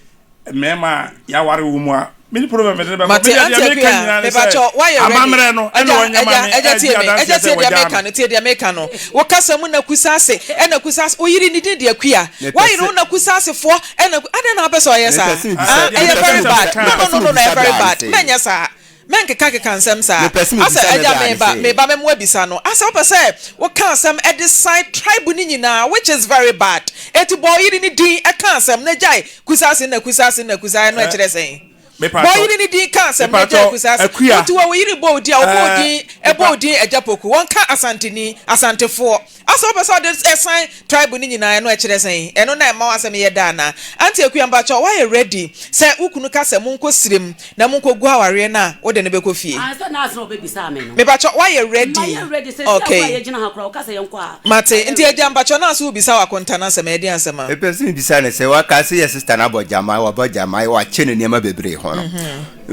mmarima a yɛaware wɔn mu a. Mini problem mede no bɛkɔ. Mate Medeɛ Auntie deɛ meka Akua, nyinaa ne sɛ mepakyɛw woayɛ ready? amammerɛ no ɛna Agya, ɔnyɛ ma agya, me agya ɛdi tie me, adanseɛ agya sɛ tie deɛ wagyaa meka me. no, tie deɛ meka no. Wo kasa mu na Kusase, ɛna Kusase, wo yere ne din de Akua. Mepɛ Woayere sɛ wo na Kusasefoɔ, ɛna, adɛn na wopɛ sɛ ɔyɛ saa? mepɛ sɛ mebisa Ah, ɛyɛ mepɛ sɛ very mebisa bad. No, mepɛ no, sɛ no, no, no, mebisa ɛyɛ very bra ne bad. sɛ Mɛnyɛ saa. Mɛnkekakeka nsɛm saa. mepɛ sɛ Asɛ, mebisa me agya, bra ne meba, sɛ meba mɛma woabisa no. Asɛ wopɛ sɛ woka asɛm de san tribe no nyinaa, which is very bad. Enti bɔ wo yere no din ka asɛm na gyae Kusase na Kusase na Kusase, ɛno Eh, ɛkyerɛ sɛn? Bɔ mepatɔ, yere no din ka asɛm na gyae mepatɔ, Kusase. Akua, Wote hɔ wo yere bɔ wo din a, wɔbɔ wo eh, din, ɛbɔ mepa, wo din Agya Poku. Wɔnka Asanteni, Asantefoɔ. Asɛ wopɛ sɛ ɔde ɛsan tribe no nyinaa ɛno ɛkyerɛ sɛn? Ɛno na ɛma w'asɛm yɛ dɛ anaa? Auntie Akua mpakyɛw woayɛ ready sɛ wo kunu ka sɛ monkɔ serem na monkɔ gu awareɛ no a wode no bɛkɔ fie? Ansa na asɛm a ɔbɛbisaa me no. Mepakyɛw woayɛ ready? Mayɛ ready sɛsi a koraa Okay. yɛgyina ha koraa ɔka sɛ yɛnkɔ a Mate. mayɛ Nti ready. agya mpakyɛw na nso wobisa wo akonta no asɛm ɛyɛ deɛn asɛm a? Mepɛ sɛ mebisa no sɛ waka sɛ yɛ sister no abɔ gyaman wabɔ gyaman wakyɛ no nneɛma bebree ho no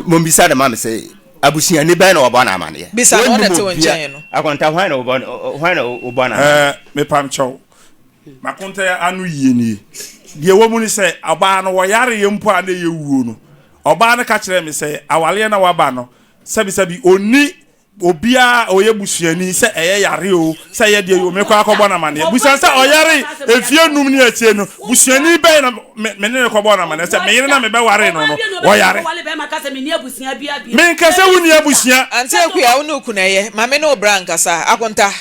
mommisa no ma me sɛ Abusuani bɛn na wɔbɔ no amaneɛ? Bisa no, ɔna Wonnim ɛte wo obia. nkyɛn no. Akonta, hwan na wobɔ no, hwan na wobɔ no amaneɛ? Ɛɛ, mepamkyɛw, m'akonta ano yie nie. Deɛ ɛwɔ mu ne sɛ, ɔbaa no wɔyareeɛ mpo a na ɛyɛ wuo no, ɔbaa no ka kyerɛɛ me sɛ awareɛ no a waba no, sɛbisɛbi, ɔnni obiara a ɔyɛ busuani, sɛ ɛyɛ yare o, sɛ ɛyɛ deɛ o, mekɔ akɔbɔ no amaneɛ. Busa sɛ ɔyare mfeɛ num ne akyire no, busuani bɛn na me me ne no kɔbɔɔ no amanneɛ sɛ me yere na mebɛwaree no no, ɔyare. Menka sɛ wonni abusua. Auntie Akua, wo ne wo kunu ɛyɛ? Ma me ne wo bra nkasa. Akonta,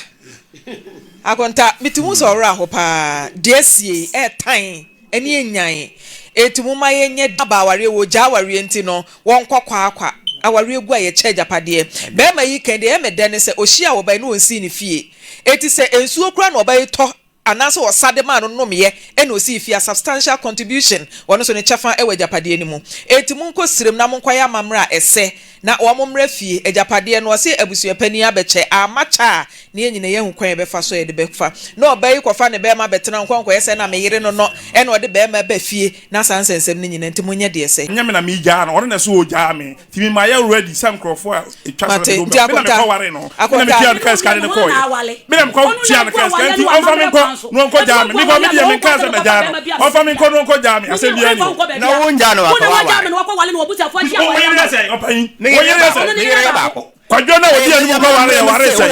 Akonta, mete hu sɛ ɔwerɛ aho paa. Deɛ asie yi, ɛɛtan ɛne ɛnyan. Enti momma yɛnyɛ aba awareɛ, wɔgyaa awareɛ nti no, wɔnkɔ kwaakwa. Awareɛ gu a yɛkyɛ agyapadeɛ. Barima yi kan, deɛ ɛyɛ me dɛ ne sɛ, ɔhyiaa ɔbaa yi na ɔnsii ne fie. Enti sɛ nsuo koraa na ɔbaa yi tɔ anaasɛ ɔsa de maa no nomyɛ na osii fie a substantial contribution, ɔno nso ne kyɛfa wɔ agyapadeɛ no mu. Enti monkɔ serem na monkɔyɛ amammerɛ a ɛsɛ na wɔn mmra fie. Agyapadeɛ no, ɔse abusua panin abɛkyɛ, amma kyɛ a, na yɛn nyinaa yɛahu kwan a yɛbɛfa so a yɛde bɛfa. Na ɔbaa yi kɔfa ne barima bɛtena nkɔ nkɔyɛ sɛ na me yere no no na ɔde barima ba fie na saa nsɛnsɛm no nyinaa nti monyɛ deɛ ɛsɛ. Ɛnyɛ me na megyaa no, ɔno na ɛsɛ ɔgyaa me. Nti me mayɛ ready sɛ nkorɔfoɔ a ɛtwa sɛ Mate, mede wɔn nti bɛkɔ. Me na Akonta, mekɔ waree no, me na Akonta. metua no kaa sika de no kɔɔeɛ. Me na mekɔ tua no kaa sika, nti ɔmfa me nkɔ na ɔnkɔ gyaa me. Me kɔ, me deɛ menkaa sɛ mɛgyaa no, ɔmfa me nkɔ na ɔnkɔ gyaa me, asɛm biara nni hɔ. Na wongyaa no wakɔ waware. Wo yere yɛ sɛn, ɔpanyin? Ne Wo yere yere yɛ baako. sɛn? Ne yere yɛ baako. Kwadwo na ɔdi anim kɔ ware yɛ ware sɛn?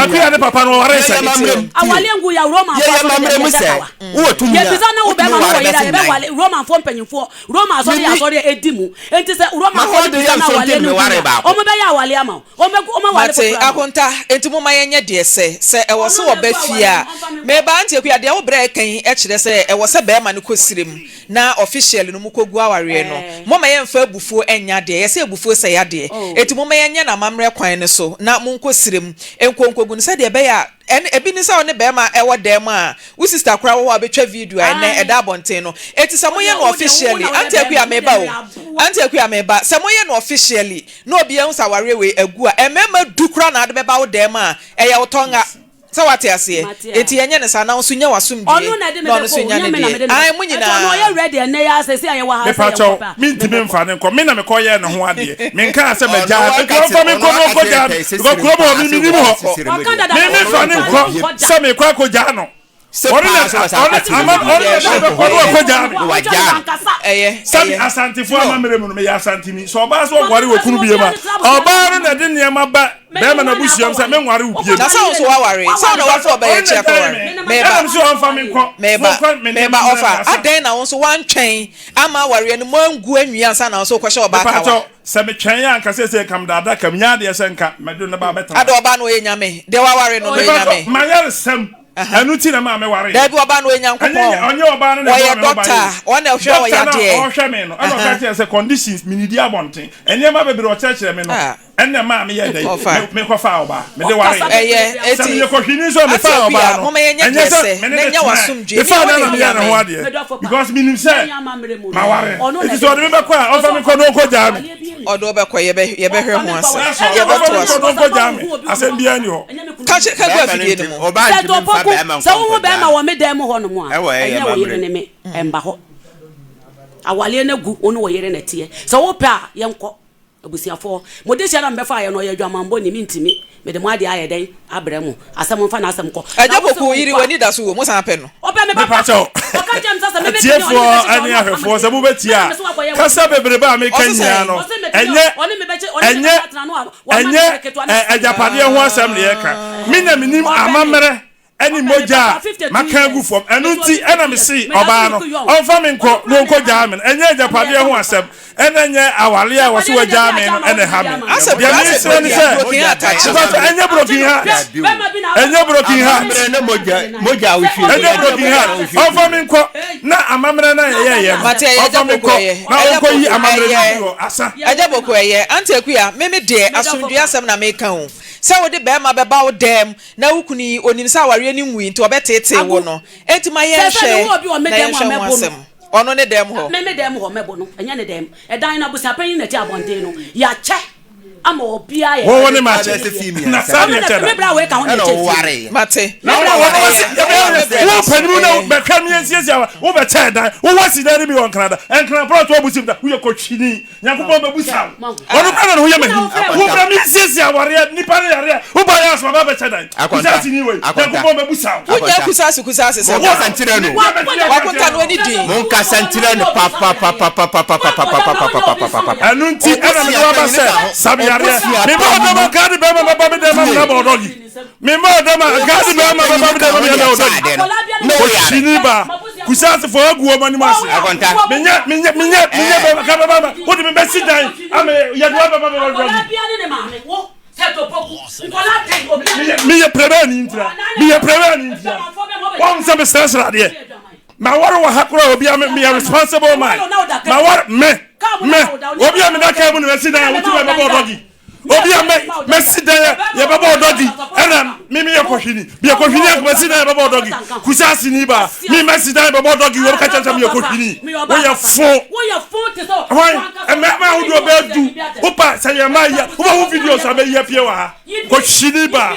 Akua ne papa no ɔware sɛn? Awale ngu ya Roman fo Yɛyɛ amammerɛ mu sɛ wowɔ tumi a Yɛbisa na wo wotumi bɛrima no ware wɔ yere a bɛsen nan. yɛbɛwale Romanfoɔ mpanyinfoɔ Roma asɔre yɛ Menni asɔre a ɛdi mu enti sɛ Romanfoɔ no M'ahɔhoɔ bisa yɛ na nso awale nti no na ngu meware ya baako. wɔn bɛyɛ awale ama wo wɔn bɛ wɔn awale Mate, foforɔ ama wo. Akonta, enti momma yɛnyɛ deɛ ɛsɛ. Sɛ ɛwɔ Ɔno sɛ na ɔba ɛgu fie awale a, no ɔmfa me nkɔ. meba. Auntie Akua, deɛ wo brɛ reka yi kyerɛ sɛ ɛwɔ sɛ barima no kɔ serem na officially no mokɔgu awareɛ no. Ɛɛ. Momma yɛmfa abufuo nyɛ adeɛ. Yɛsɛ abufuo sɛe adeɛ. Oh. Enti momma yɛnyɛ no amammerɛ kwan no so na monkɔ serem nkɔ nkɔgu no sɛdeɛ ɛbɛyɛ a ɛne ebi ne sɛ wo ne barima wɔ dan mu a, wo sister koraa wɔ hɔ a ɔbɛtwa video a ɛnnɛ Ae. ɛda abɔnten no. Enti sɛ Wo moyɛ deɛ no wo deɛ wo officially, na woyɛ Auntie Akua bɛrima me deɛ meba meyɛ o, aboa. Auntie Akua meba, sɛ moyɛ no officially na obiara hu sɛ awareɛ wei agu a, mmarima du koraa na wode bɛba wo dan mu a, ɛyɛ wo tɔnga. Sɛ woate aseɛ? Mate a. Enti yɛnyɛ no saa na wo nso nya w'asomdwie Ɔno na ɛde me na ɔno bɛkɔ nso o, nya nyɛ ne me na deɛ. mede no Ae, bɛkɔ. mo Ɛnti ɔno nyinaa. ɔyɛ ready ɛnnɛ yi ara seesei a yɛwɔ ha sɛ Mepakyɛw, yɛnkɔ pɛ a, mentumi mebɛkɔ. mfa no nkɔ. Me na mekɔyɛɛ ne ho adeɛ. Menkaa sɛ Ɔno magyaa no. Enti aka ɔmfa kyerɛ me ɔno nkɔ na aka kyerɛ ɔnkɔgyaa me. pɛɛ sɛ Because sirem kurom hɔ, paa me sɛ mennim wɔ hɔ. sisire mu Waka deɛ. dada Me sɛ memfa no ɔmfa nkɔ no nkɔ da. sɛ mekɔ akɔgyaa no. Sɛ Ɔno paa na sɛ wɔsan ɔno aka kyerɛ ama no ɔno na deɛ ɛde me bɛkɔ na ɛyɛ wakɔgyaa me. na wagyaa no. Ɛyɛ, Sɛbi ɛyɛ. Asantefoɔ amammerɛ mu no, meyɛ Asanteni. Sɛ ɔbaa sɛ ɔware wɔ kunu biam a, ɔbaa no na ɛde nneɛma ba bɛrima no abusua mu sɛ menware wo biam. Na sɛ wo nso woaware, sɛ wo na woafa ɔbaa yi Ɔno akyi na ɛgyae akɔware. me. Meba, Ɛna mese ɔmfa me nkɔ. meba, Monkɔ me meba, nneɛma mmrɛ me ɔfa. asa. Adɛn na wo nso woantwɛn amma awareɛ no moangu anwie ansa na wo nso wokɔhyɛ ɔbaa kawa? Mepakyɛw, sɛ metwɛn a anka seesei nka meda adaka mu. Nyɛ adeɛ sɛ nka mɛde no ba abɛtena Adɛn ha. ɔbaa no ɔyɛ nyame? Deɛ woaware no no ɔyɛ Mepakyɛw, nyame? m'ayaresɛm, ɛno nti na ɛmaa mewaree. Daabi, ɔbaa no ɔyɛ Ɛnyɛ Nyankopɔn. ɔnyɛ ɔbaa no na Ɔyɛ ɛbɔɔ me ho ban dɔkta, o. ɔno na ɔhwɛ wɔ Dɔkta no a yadeɛ. ɔrehwɛ me no, ɛna ɔka Aha. kyerɛɛ sɛ conditions, menidi abɔnten. Nneɛma bebree ɔkyerɛkyerɛ me no, Ah. ɛna ɛmaa meyɛɛ dɛn? Ɔfa. Me, mekɔfaa ɔbaa, mede wareeɛ. Ɔkasa Ɛyɛ, Sɛ eti, meyɛ kɔhwini nso a, Auntie mefaa ɔbaa Akua, no. momma yɛnyɛ Ɛnyɛ deɛ sɛ ɛsɛ me ne na no nya tenae. w'asomdwoeɛ. Mefaa Me no wo na ne meyɛɛ ne ho hia me. adeɛ because menim sɛ maware. Enti sɛ ɔde me bɛkɔ a, ɔmfa me nkɔ na ɔnkɔgyaa me. Ɔde wo bɛkɔ, yɛbɛ, yɛbɛhwɛ ho asɛm. That's all. Ɔmfa me Yɛbɛtoa nkɔ so. na ɔnkɔgyaa me. Asɛm biara nni hɔ. Ka kyerɛ, ka gu Bɛrima no afidie no ntumi mu. ɔbaa Sɛ ntumi mfa Opoku, bɛrima sɛ nkɔ wohu nkɔgyaa bɛrima no. wɔ me dan mu hɔnom a, Ɛwɔ ɛyɛ ɛnyɛ wo yere amammerɛ ne mu. me, ɛmba hɔ. Awaleɛ no agu, wo ne wo yere na ɛteɛ. Sɛ wopɛ a, yɛnkɔ. Abusuafoɔ, mo dehyeɛ na mobɛfaeɛ no, ɔyɛ adwamanbɔni, mentumi, mede mo adeɛ ayɛ dɛn abrɛ mo, asɛm mfa n'asɛm kɔ. Agya Na wo se Poku, wo yere, wokɔ a, w'ani da so wɔ mu, wosan pɛ no? Ɔpɛ me papa. Mepakyɛw, Ɔka kyerɛɛ me sɛ sɛ me mɛtumi a, ɔne me atiefoɔ bɛkyekyɛ, ne ɔne ɔpam ahwɛfoɔ, me sɛ deɛ. mobɛtie Mɛna a, me so wakɔyɛ kasa w'adwuma. bebrebe a meka Ɔse nyinaa sɛn? no, Ɔse mɛtumi a, ɛnyɛ, ɔne me bɛkye, ɔne me ɛnyɛ, bɛkye atena no a, wama me ɛnyɛ yere ketewa ne ɛ, me sika. agyapadeɛ ho asɛm na yɛreka. Me na menim Ɔpɛ me. amammerɛ ne Ɔpɛ me mogya papa, a 52 maka agu years. fam. Ɛno Mete hɔ nti na 52 years. mese Meda so ɔbaa no, look young. ɔmfa me Ɔno nkɔ koraa na na ɛha ɔnkɔgyaa me. me no. Ɛnyɛ Ɛna agyapadeɛ ɛha ho me paa. asɛm, ɛna ɛnyɛ awareɛ a wɔse Agyapadeɛ no deɛ wagyaa sɛ me agya no ama na wode ɛha bi me. ama. Asɛ Deɛ asɛ meresrɛ ne broken sɛ, broken heart akye. mepakyɛ, ɛnyɛ broken heart, ɛnyɛ broken heart, Amammerɛ ne mogya mogya a wohwie gu ɛnyɛ yɛde broken mogya heart. na wohwie gu Ɔmfa yɛ. me nkɔ na amammerɛ no a yɛyɛeɛ no, Mate, ɛyɛ agya ɔmfa me Poku nkɔ ɛyɛ. na Agya ɔnkɔyi Poku amammerɛ no ɛyɛ. mfiri hɔ. Asa. Agya Poku ɛyɛ. Auntie Akua, me me deɛ asomdwoeɛ asɛm na meka o. Sɛ wode barima bɛba wo dɛm na wo kunu yi, ɔnim sɛ awareɛ no nwui nti ɔbɛteetee wo Agu. no. Enti ma Sɛ sɛ yɛnhwɛ mewɔ obi wɔ me na dan mu a yɛnhwɛ ho mɛbo no. asɛm. Ɔno ne dɛm hɔ. Me me dan mu hɔ mɛbo no, ɛnyɛ ne dan mu. Ɛdan no abusuapanyin na ɛte abɔnten no, yɛakyɛ ama obiara yɛ. Wɔwɔ ne ma Abɛsɛ kyɛ. fie Na mmiɛnsa saa Ɔno deɛ na kyɛ me da. bra wei ka ho na ɛna ɛkyɛ fie. ɔwaree. Mate. Me Na bra wɔn wei wɔn ka ho wɔsi na yɛbɛyɛ ɛkyɛ yɛ fie. wo panimu na bɛhwɛ mi nsiesie awa wo bɛkyɛ dan wo wɔ si dan no bi wɔ nkran da nkran prɔto abusim da woyɛ kɔtwini Nyankopɔn bɛbusa wo. Ɔno kora na ne ho yɛ mahi. Wo bra me nsiesie awareɛ, nipa no yareɛ, wo ba yɛ asoma ba bɛkyɛ dan. Kusase ni wei. Nyankopɔn bɛbusa wo. Wonya kusase kusase sɛ Monkasa nkyerɛ no. Wakonta no ani din. Monkasa nkyerɛ no papapapapapapapapapapapapa. Ɛno nti ɛna mede waba sɛ sam yareɛ. Mema ɔdɔm anka de bɛrima bɛba me dɛm amena bɔ ɔdɔgi. Mema ɔdɔm anka de bɛrima bɛba me dɛm amena bɔ ɔdɔgi. Kɔhyini ba. Kusasefo agu wɔn anim ase. Menyɛ menyɛ menyɛ menyɛ bɛrima ka bɛba ma wode me bɛsi dan ama yɛde wa bɛba bɛba bɛba meyɛ prɛbɛni ntira meyɛ prɛbɛni ntira wɔn sɛ mesrɛsrɛ adeɛ ma wɔre wɔ ha koraa obi a meyɛ responsible man ma wɔre me me obi a meda kaa mu na mɛsi dan a wotumi bɛbɔ ɔdɔgi obi a mɛ mɛsi dan yɛ yɛbɛbɔ ɔdɔgi ɛna mi mi yɛ kɔhwini mi yɛ kɔhwini a mɛsi dan yɛbɛbɔ ɔdɔgi kusaasi ni ba mi mɛsi dan yɛbɛbɔ ɔdɔgi wɔn kakyɛ sɛ mi yɛ kɔhwini wɔyɛ fo wɔn mɛma ahodoɔ bɛɛ du wopa sɛ yɛ ma yɛ woba ho video sɛ bɛ yɛ pie wɔ ha kɔhwini ba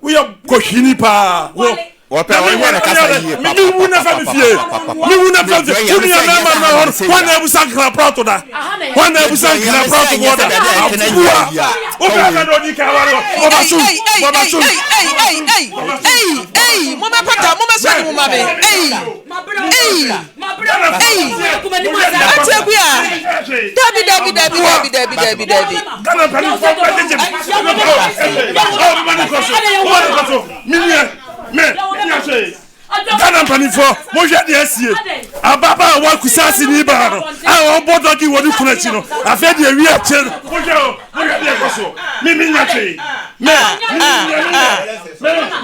woyɛ kɔhwini paa wo. Wɔpɛ wɔn yɛ no kasa yie papa. Mi wu na fa mi fie. Mi wu na fa mi fie. Wuni yɛ mɛma na hɔ. Wɔn na ebusa nkira prɔto da. Wɔn na ebusa nkira prɔto bɔ da. Abuwa. O bɛ fɛ dɔ di ka wari wa. Bɔba sun. Bɔba sun. Ei ei mo bɛ pata mo bɛ sɔ ni mo ma mi. Ei ei ei. Ati ekuya. Dabi dabi dabi dabi dabi dabi dabi. Ghana mpanimfoɔ bɛ gyegye mi. Ɔ bɛ ma ne kɔ so. Ɔ ma ne kɔ so. Mi ni yɛ. Me, menya hwee. Ghana mpanimfoɔ, monhwɛ deɛ asie. Ababaawa kusaaseni baa no a ɔbɔ dɔge wɔ ne kunu akyi no, afei deɛ wi akyire no, monhwɛ o, monhwɛ deɛ ɛkɔ soɔ. Me, menya hwee. Me,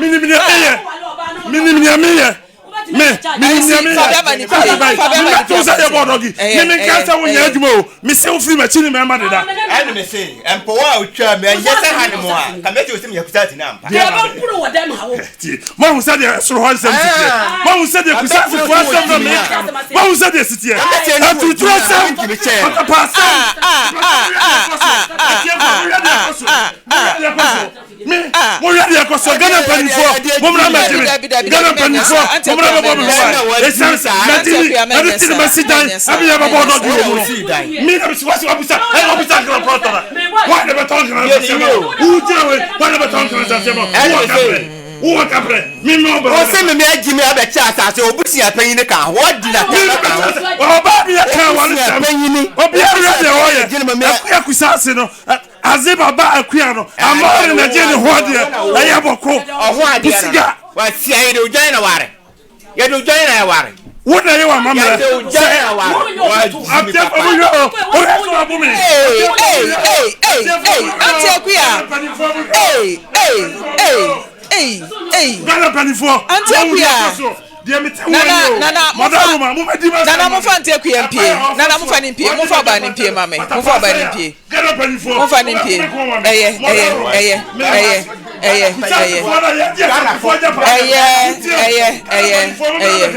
menim deɛ meyɛ. Me, menim deɛ meyɛ. Menim deɛ meyɛ. Me, menim deɛ meyɛ. Sɛ bai, mebɛto sɛ yɛbɔ dɔge. Me, menka sɛ wonyɛ adwuma o. Mese wofiri m'akyi ne mmarima deda. Ɛne me se, mpɔw a otwaa me ɛnyɛ sɛ ha ne mo a, nka mɛte wo sɛ meyɛ kusaaseni ampa. Deɛ Yɛbɛboro wɔ dɛm ha wo. Tie, moahu sɛdeɛ soro hɔ nsɛm si teɛ? Moahu sɛdeɛ Kusasefoɔ asɛm na meka no? Moahu sɛdeɛ ɛsi teɛ? Atuturasɛm, ɔtɔpaasɛm, atiefoɔ, monhwɛ deɛ ɛkɔ so, monhwɛ deɛ ɛkɔ so. Me, monhwɛ deɛ ɛkɔ so. Ghana mpanimfoɔ, mommra mmɛgye me. Ghana mpanimfoɔ, mommra mmɛbɔ me ho ban. Ɛsiane sɛ madi ni, ɛno nti na masi dan, ɛne yɛbɛbɔ ɔdɔge wɔ mu no. Me na mesi, wasi, wabisa, ɛna wabisa nkra prɔtɔ na. Hwan na bɛtɔ nkra nsase ma wo? Wogyina wei, hwan na bɛtɔ nkra nsase ma wo? Wowɔ kaprɛ, wowɔ kaprɛ, me me ɔbɛ. Ɔsɛ me me agyi me abɛkyɛ asase, obusua panyin ka ho, ɔdi na tɛmɛ ka ho. Ɔbaa bi yɛ kan wale sɛm, obiara yɛ deɛ ɔyɛ, akuya kusa ase no, Adze baba akua no, ama ɔre na gye ne ho adeɛ, ɛyɛ bɔko, pusiga. Wasia yɛde odwan na ware. Yɛde odwan na ɛware. Wo na yɛ wɔ amammerɛ. Yɛde odwan na ɛware. Ateɛ fo mo hwɛ o, o hwɛ so abo me. Ei ei ei ei ei Auntie Akuya ei ei ei ei ei Ghana mpanimfoɔ. Auntie Akuya Nana nana mofa nana mofa Auntie Akuya mpie nana mofa ne mpie mofa ɔbaa ne mpie ma me mofa ɔbaa ne mpie. Momfa no mpue. Ɛyɛ, ɛyɛ, ɛyɛ, ɛyɛ, ɛyɛ, ɛyɛ. Ɛyɛ, ɛyɛ, ɛyɛ, ɛyɛ, ɛyɛ,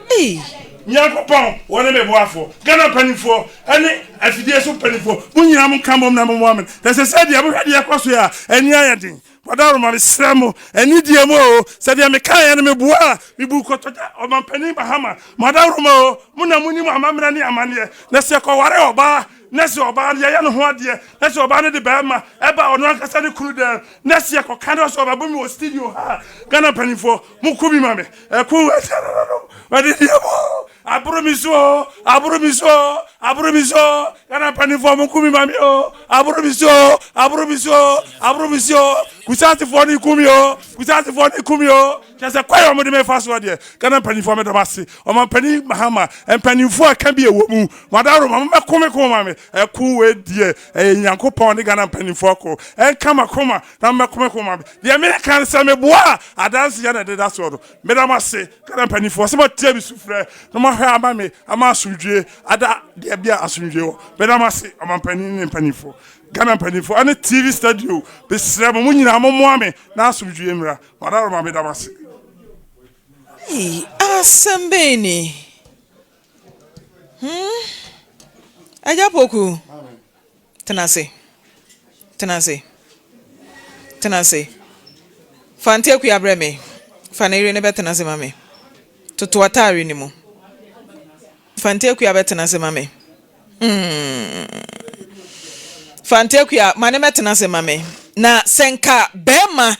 ɛyɛ. Nyankopɔn wɔne me boafoɔ. Ghana mpanimfoɔ ne afidie so mpanimfoɔ, mo nyinaa monka mmom na mommoa me. Na sɛ sɛ deɛ mohwɛ deɛ ɛkɔ so yi a, ani ayɛ den. Mo adaworoma, mesrɛ mo, anidie mu o, sɛ deɛ mekaeɛ no meboa a, mebu nkotodwe. Ɔmampanin Mahama, mo adaworoma o, mo na monim amammerɛ ne amanneɛ, na sɛ yɛkɔware ɔbaa, na sɛ ɔbaa no yɛyɛ ne ho adeɛ, na sɛ ɔbaa no de barima ba ɔno ankasa ne kunu dɛm, na sɛ yɛkɔka na sɛ ɔbɛbo me wɔ studio ha a, Ghana mpanimfoɔ, moko bi ma me. Ɛko wɔ akyire no no, wɔde deɛ mu o, aboro me so o, aboro me so o, aboro me so o, Ghana mpanimfoɔ moko bi ma me o, aboro me so o, aboro me so o, aboro me so o, Kusasefoɔ no ku me o, Kusasefoɔ no ku me o, kyerɛ sɛ kwan a wɔde me fa soɔ deɛ, Ghana mpanimfoɔ meda mo ase, Ɔmampanin Mahama, mpanimfoɔ a ɛka bi ɛwɔ mu, mo adaworoma mommɛko me ko ma me, ɛko wei deɛ ɛyɛ Nyankopɔn ne Ghana mpanimfoɔ ko, ɛnka m'akoma na mommɛko me ko ma me, deɛ meka ne sɛ meboa a adanseɛ na ɛdeda soɔ no, meda mo ase Ghana mpanimfoɔ sɛ moatie me sufrɛ na moahwɛ ama me ama asomdwoeɛ ada deɛ bia asomdwoeɛ wɔ, meda mo ase Ɔmampanin ne mpanimfoɔ, Ghana mpanimfoɔ ɛne TV studio, mesrɛ mo mo nyinaa mommoa me na asomdwoeɛ mmra, mo adaworoma meda mo ase. Ei, asɛm bɛn ni? Hmm? Agya Poku, tena ase. Tena ase. Tena ase. Fa ntakua brɛ me. Fa ne yere no bɛtena ase ma me. Toto ataare no mu. Fa ntakua bɛtena ase ma me. Hmm. Fa ntakua ma ne mɛtena ase ma me. Na sɛ nka bɛrima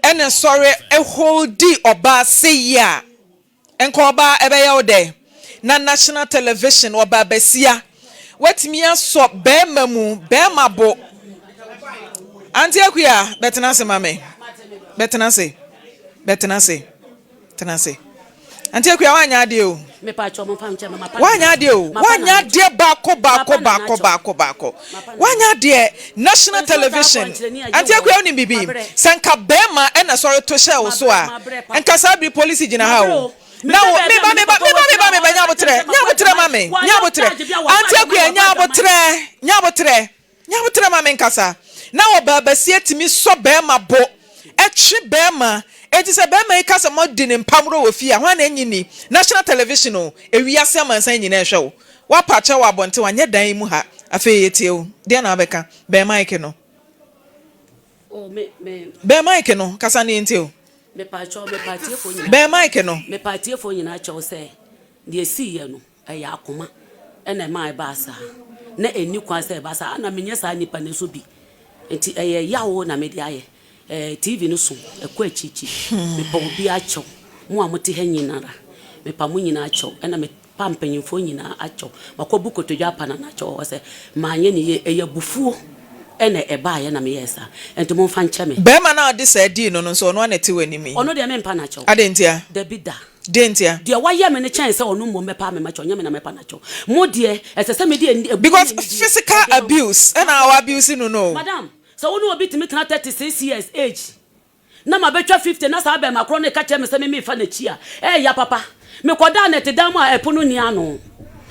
ɛna sɔre holdi ɔbaa seyie a, nka ɔbaa ɛbɛyɛ wo dɛ? Na national television ɔbaa basia watumi asɔ bɛɛma mu, bɛɛma bo. Auntie Akua, bɛtena ase ma me. Bɛtena ase. Bɛtena ase. Tena ase. Auntie Akua woanyɛ adeɛ o. Woanyɛ adeɛ o. Woanyɛ adeɛ baako baako baako baako baako. Woanyɛ adeɛ. National television. Auntie Akua wonim biribi? Sɛ nka bɛrima ɛna sɔre to hyɛɛ wo so a, nka saa bere polisi gyina ha o. Na wo meba meba meba meba meba nya abotrɛ nya abotrɛ ma me nya abotrɛ. Auntie Akua nya abotrɛ nya abotrɛ. Nyaboterɛ ma me nkasa. Na ɔbaa basia tumi sɔ barima bo, twe barima. Enti sɛ barima yi ka sɛ moadi no mpamorɔ wɔ fie a, hwan na ɛnnye nni? National television o, ewiase amansan nyinaa rehwɛ wo. Woapa kyɛw wɔ abɔnten, wanyɛ dan yi mu ha. Afei yɛtie wo. Deɛn na wobɛka? Bɛn mic no. Bɛn mic no, kasa na yɛntie wo. Bɛn mic no. Mepa atiefoɔ nyinaa kyɛw sɛ, deɛ ɛsiiɛ no, Ɛyɛ akoma na ɛma ɛbaa saa. Na ɛnni kwan sɛ ɛba saa. Na menyɛ saa nipa no nso bi. Nti ɛyɛ yaw na mede ayɛ. Ɛɛ TV no so, ɛkɔ akyikyi. Mepa obiara kyɛw. Mo a mote ha nyinara, mepa mo nyinaa kyɛw. Ɛna mepa mpanyimfoɔ nyinaa akyɛw. Makɔbu kotodwe apa Nana akyɛw wɔ hɔ sɛ manyɛ no yie. Ɛyɛ abufuo na ɛbaeɛ na meyɛɛ saa. Nti momfa nkyɛ me. Barima no a ɔde saa dii no no nso, ɔno ara na ɛte w'anim yi. Ɔno deɛ mempa no akyɛw. Adɛn ntia? Dabi da. Deɛn ntia? Deɛ wayɛ me no kyɛn sɛ ɔno mmom bɛpa me makyɛw, nyɛ me na mɛpa no akyɛw. Mo deɛ, ɛsɛ sɛ mede ani, abuo Because ne anidie physical de ma mo. abuse ɛna Mabrɛ, wa abuse no no o. Madam, sɛ wo ne obi tumi tena 36 years age, na mabɛtwa 50 na saa bɛɛma korɔ no reka kyerɛ me sɛ me mefa n'akyi a, ɛɛya papa. Mekɔdaa nɛtedan mu a ɛpono nni ano.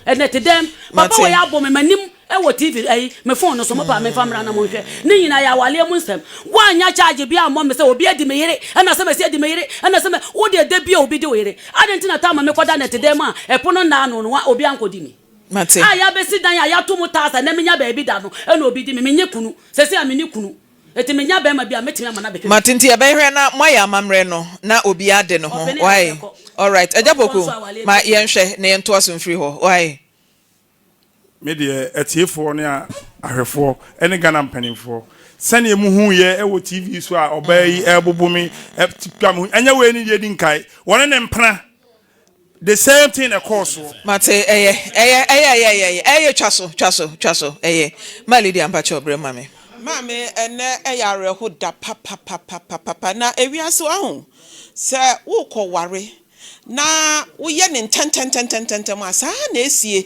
Nnɛtedɛm, papa Mate. wei abo me m'anim wɔ TV ayi, me phone no so, mo paa memfa mmra na monhwɛ. Ne nyinaa yɛ awaleɛ mu nsɛm. Woannya charge biara ammɔ me sɛ obi adi me yere, ɛna sɛ masi adi me yere, ɛna sɛ mɛ, wo deɛ da bi a obi di wo yere. Adɛn nti na time a mekɔda nnɛtedɛm a ɛpono nna ano no, obi ankɔdi me? Mate. A yɛabɛsi dan a yɛato mu tiles a nnɛ menya baabi da no, ɛna obi di me. Menyɛ kunu. Seesei a menni kunu. Enti menya bɛrima bi a, mɛtumi ama no abɛhwɛ me Mate fie. nti yɛbɛhwɛ na moayɛ amammerɛ no na obiara de ne ho Ɔpene a wai ɔbɛkɔ. alright Agya Ɔnkɔ Poku nso awareɛ ma bi akyiri. yɛnhwɛ na yɛntoa so mfiri hɔ wai. Me deɛ atiefoɔ ne ahwɛfoɔ ne Ghana mpanimfoɔ, sɛdeɛ mohuiɛ wɔ TV so a ɔbaa yi rebobo me twa me ho, ɛnyɛ wei ne deɛ ɛdi nkae, wɔne ne mpena, the same thing na ɛkɔɔ soɔ. Mate, ɛyɛ, ɛyɛ, ɛyɛ, ɛyɛ, ɛyɛ, ɛyɛ, ɛyɛ, twa so, twa so, twa so, ɛyɛ. Ma Lydia mpakyɛw brɛ ma me. Maame ɛnɛ ɛyɛ awerɛho da papapapapapa na ewiase wahu sɛ wokɔ ware na woyɛ no ntɛntɛntɛntɛntɛm a, saa na esie.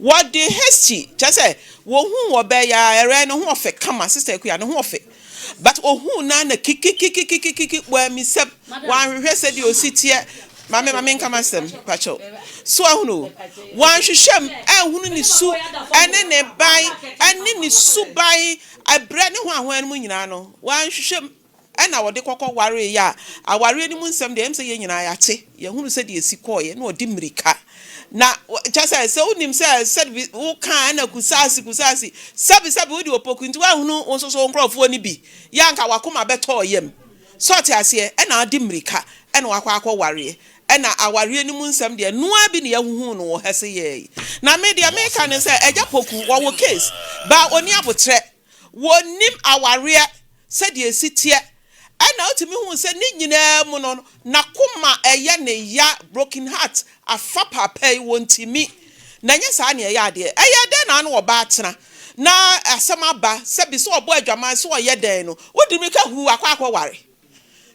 Wɔde hasty, kyerɛ sɛ, wɔhuu ɔbaa yi ara, ɛrɛ ne ho ɔfɛ kama, Sister Akua, ne ho ɔfɛ. But ohuu no ara na kikikikikikiki, wammisam, wanhwehwɛ sɛdeɛ ɔsi teɛ. Maame, ma menka m'asɛm, pakyɛw. So ahunu o? Wanhwehwɛ mu, anhunu ne su ne ne ban, ne ne suban, ɛberɛ ne ho ahoa no mu nyinaa no, wanhwehwɛ mu. Ɛna wɔde kɔkɔ wareeɛ a, awareɛ no mu nsɛm deɛ, ɛyɛ me sɛ yɛn nyinaa yɛate, yɛahunu sɛdeɛ ɛsi kɔeɛ, na ɔde mmirika. Na kyerɛ sɛ, sɛ wonim sɛ sɛbi woka a ɛna kusaasi kusaasi, sɛbi sɛbi wode opoku nti woanhunu wo nso so wo nkorɔfoɔ no bi yɛ a anka w'akoma bɛtɔ wo yam. So ɔte aseɛ? Ɛna wode mmirika ɛna wakɔ akɔ wareɛ. Ɛna awareɛ no mu nsɛm deɛ ɛnoaa bi na yɛahuhuu no wɔ ha seyɛɛ yi. Na me deɛ meka ne sɛ Agya Poku wɔwɔ case but ɔnni aboterɛ. Wɔnnim awareɛ sɛdeɛ ɛsi teɛ. Ɛna wotumi hu sɛ ne nyinaa mu no n'akoma ɛyɛ ne ya, broken heart afa paapa yi, wɔntumi. Na ɛnyɛ saa na ɛyɛ adeɛ. Ɛyɛ dɛn na ano ɔbaa tena na asɛm aba sɛbi sɛ ɔbɔ adwaman sɛ ɔyɛ dɛn no wode mmirika huu akɔ akɔware.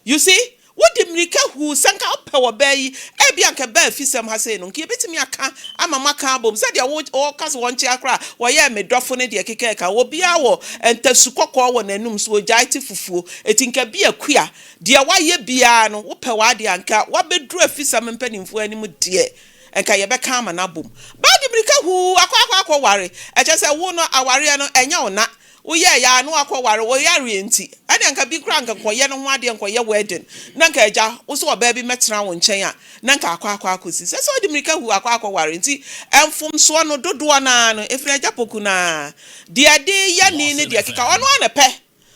You see, wode mmirika huu sɛ nka wopɛ ɔbaa yi, ebia nka ɛbaa afisɛm ha sei no, nka yɛbɛtumi aka ama moaka abom. Sɛdeɛ wo, wɔka sɛ wɔnkyea koraa a, wɔyɛɛ me dɔfo ne deɛ ɛkeka ɛka ho. Obiara wɔ ntasu kɔkɔɔ wɔ n'anum, so ɔgyae te fufuo. Enti nka bi akua, deɛ woayɛ biara no, wopɛ w'adeɛ a, nka woabɛduru afisɛm mpanimfoɔ anim deɛ, nka yɛbɛka ama no abom. Baa de mmirika huu akɔ akɔ akɔware. Ɛkyerɛ sɛ wo no, awareɛ no, ɛnyɛ wo na. Woyɛɛ yɛ a na wakɔ ware wo yareɛ nti ɛneɛ anka bi koraa anka nkɔyɛ ne ho adeɛ nkɔyɛ wedding na anka agya wo sɛ ɔbaa bi mɛtena wo nkyɛn a na anka akɔ akɔ akɔsi sɛ sɛ ɔde mirika hu akɔ akɔ ware nti mfomsoɔ no dodoɔ no ara no ɛfiri agya poku no ara deɛ ɛde yɛ ne ne deɛ ɛkeka ɔno ara na ɛpɛ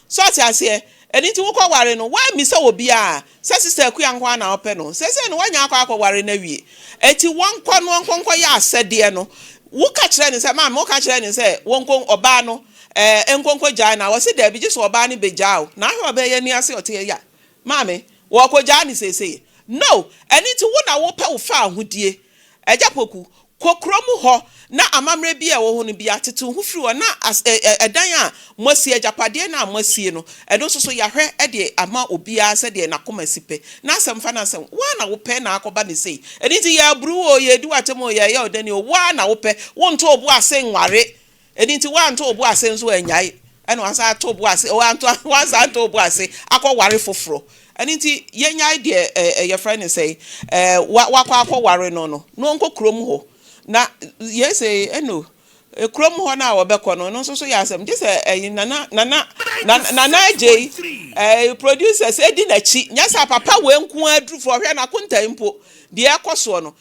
so ɔte aseɛ ɛno nti wokɔ ware no woammisa obiara Sɛ sister Akua nko ara na ɔpɛ no, seesei no wanya akɔ akɔware no awie. Enti wɔnkɔ no ɔnkɔ nkɔyɛ asɛdeɛ no. Woka kyerɛ no sɛ, maame woka kyerɛ no sɛ wɔnkɔ ɔbaa no ɛɛ nkɔ nkɔgyae no a, ɔse daabi gye sɛ ɔbaa no bɛgyaa wo. Na ahwɛ ɔbaa yi ani ase ɔte ya. Maame, wɔrekɔgyaa no seesei? No! Ɛno nti wo na wopɛ wo faahodie. Agya Poku, Kɔ kuro mu hɔ na amammerɛ bi a ɛwɔ hɔ no bi atetew ho firi hɔ na as ɛ ɛ ɛdan a moasie, agyapadeɛ no a moasie no, ɛno nso so yɛahwɛ de ama obiara sɛdeɛ n'akoma si pɛ. N'asɛm fa n'asɛm. Wo ara na wopɛ na akɔba no sei. Ɛno nti yɛaburu wo oo, yɛredi wo atɛm oo, yɛreyɛ wo dɛn oo, wo ara na wopɛ. Wonto wo bo ase nware. Ɛno nti woanto wo bo ase nso annyae, ɛna woasan ato wo bo ase, woanto, woansan anto wo bo ase akɔware foforɔ. Ɛno nti yɛnnyae deɛ ɛ, ɛ, yɛfrɛ no sɛn, ɛ, wa, wakɔ akɔware no no, na ɔnkɔ kurom hɔ. Na yei sei, ɛno, kurom hɔ no a wɔbɛkɔ no, ɛno nso so yɛ asɛm. Gye sɛ ɛyi, Nana, Nana, Nana, Nana Agyei, ɛ, producers ɛdi n'akyi. Nyɛ saa papa wei nko ara duru fo, ɔhwɛ n'akonta mpo, deɛ ɛkɔ soɔ no.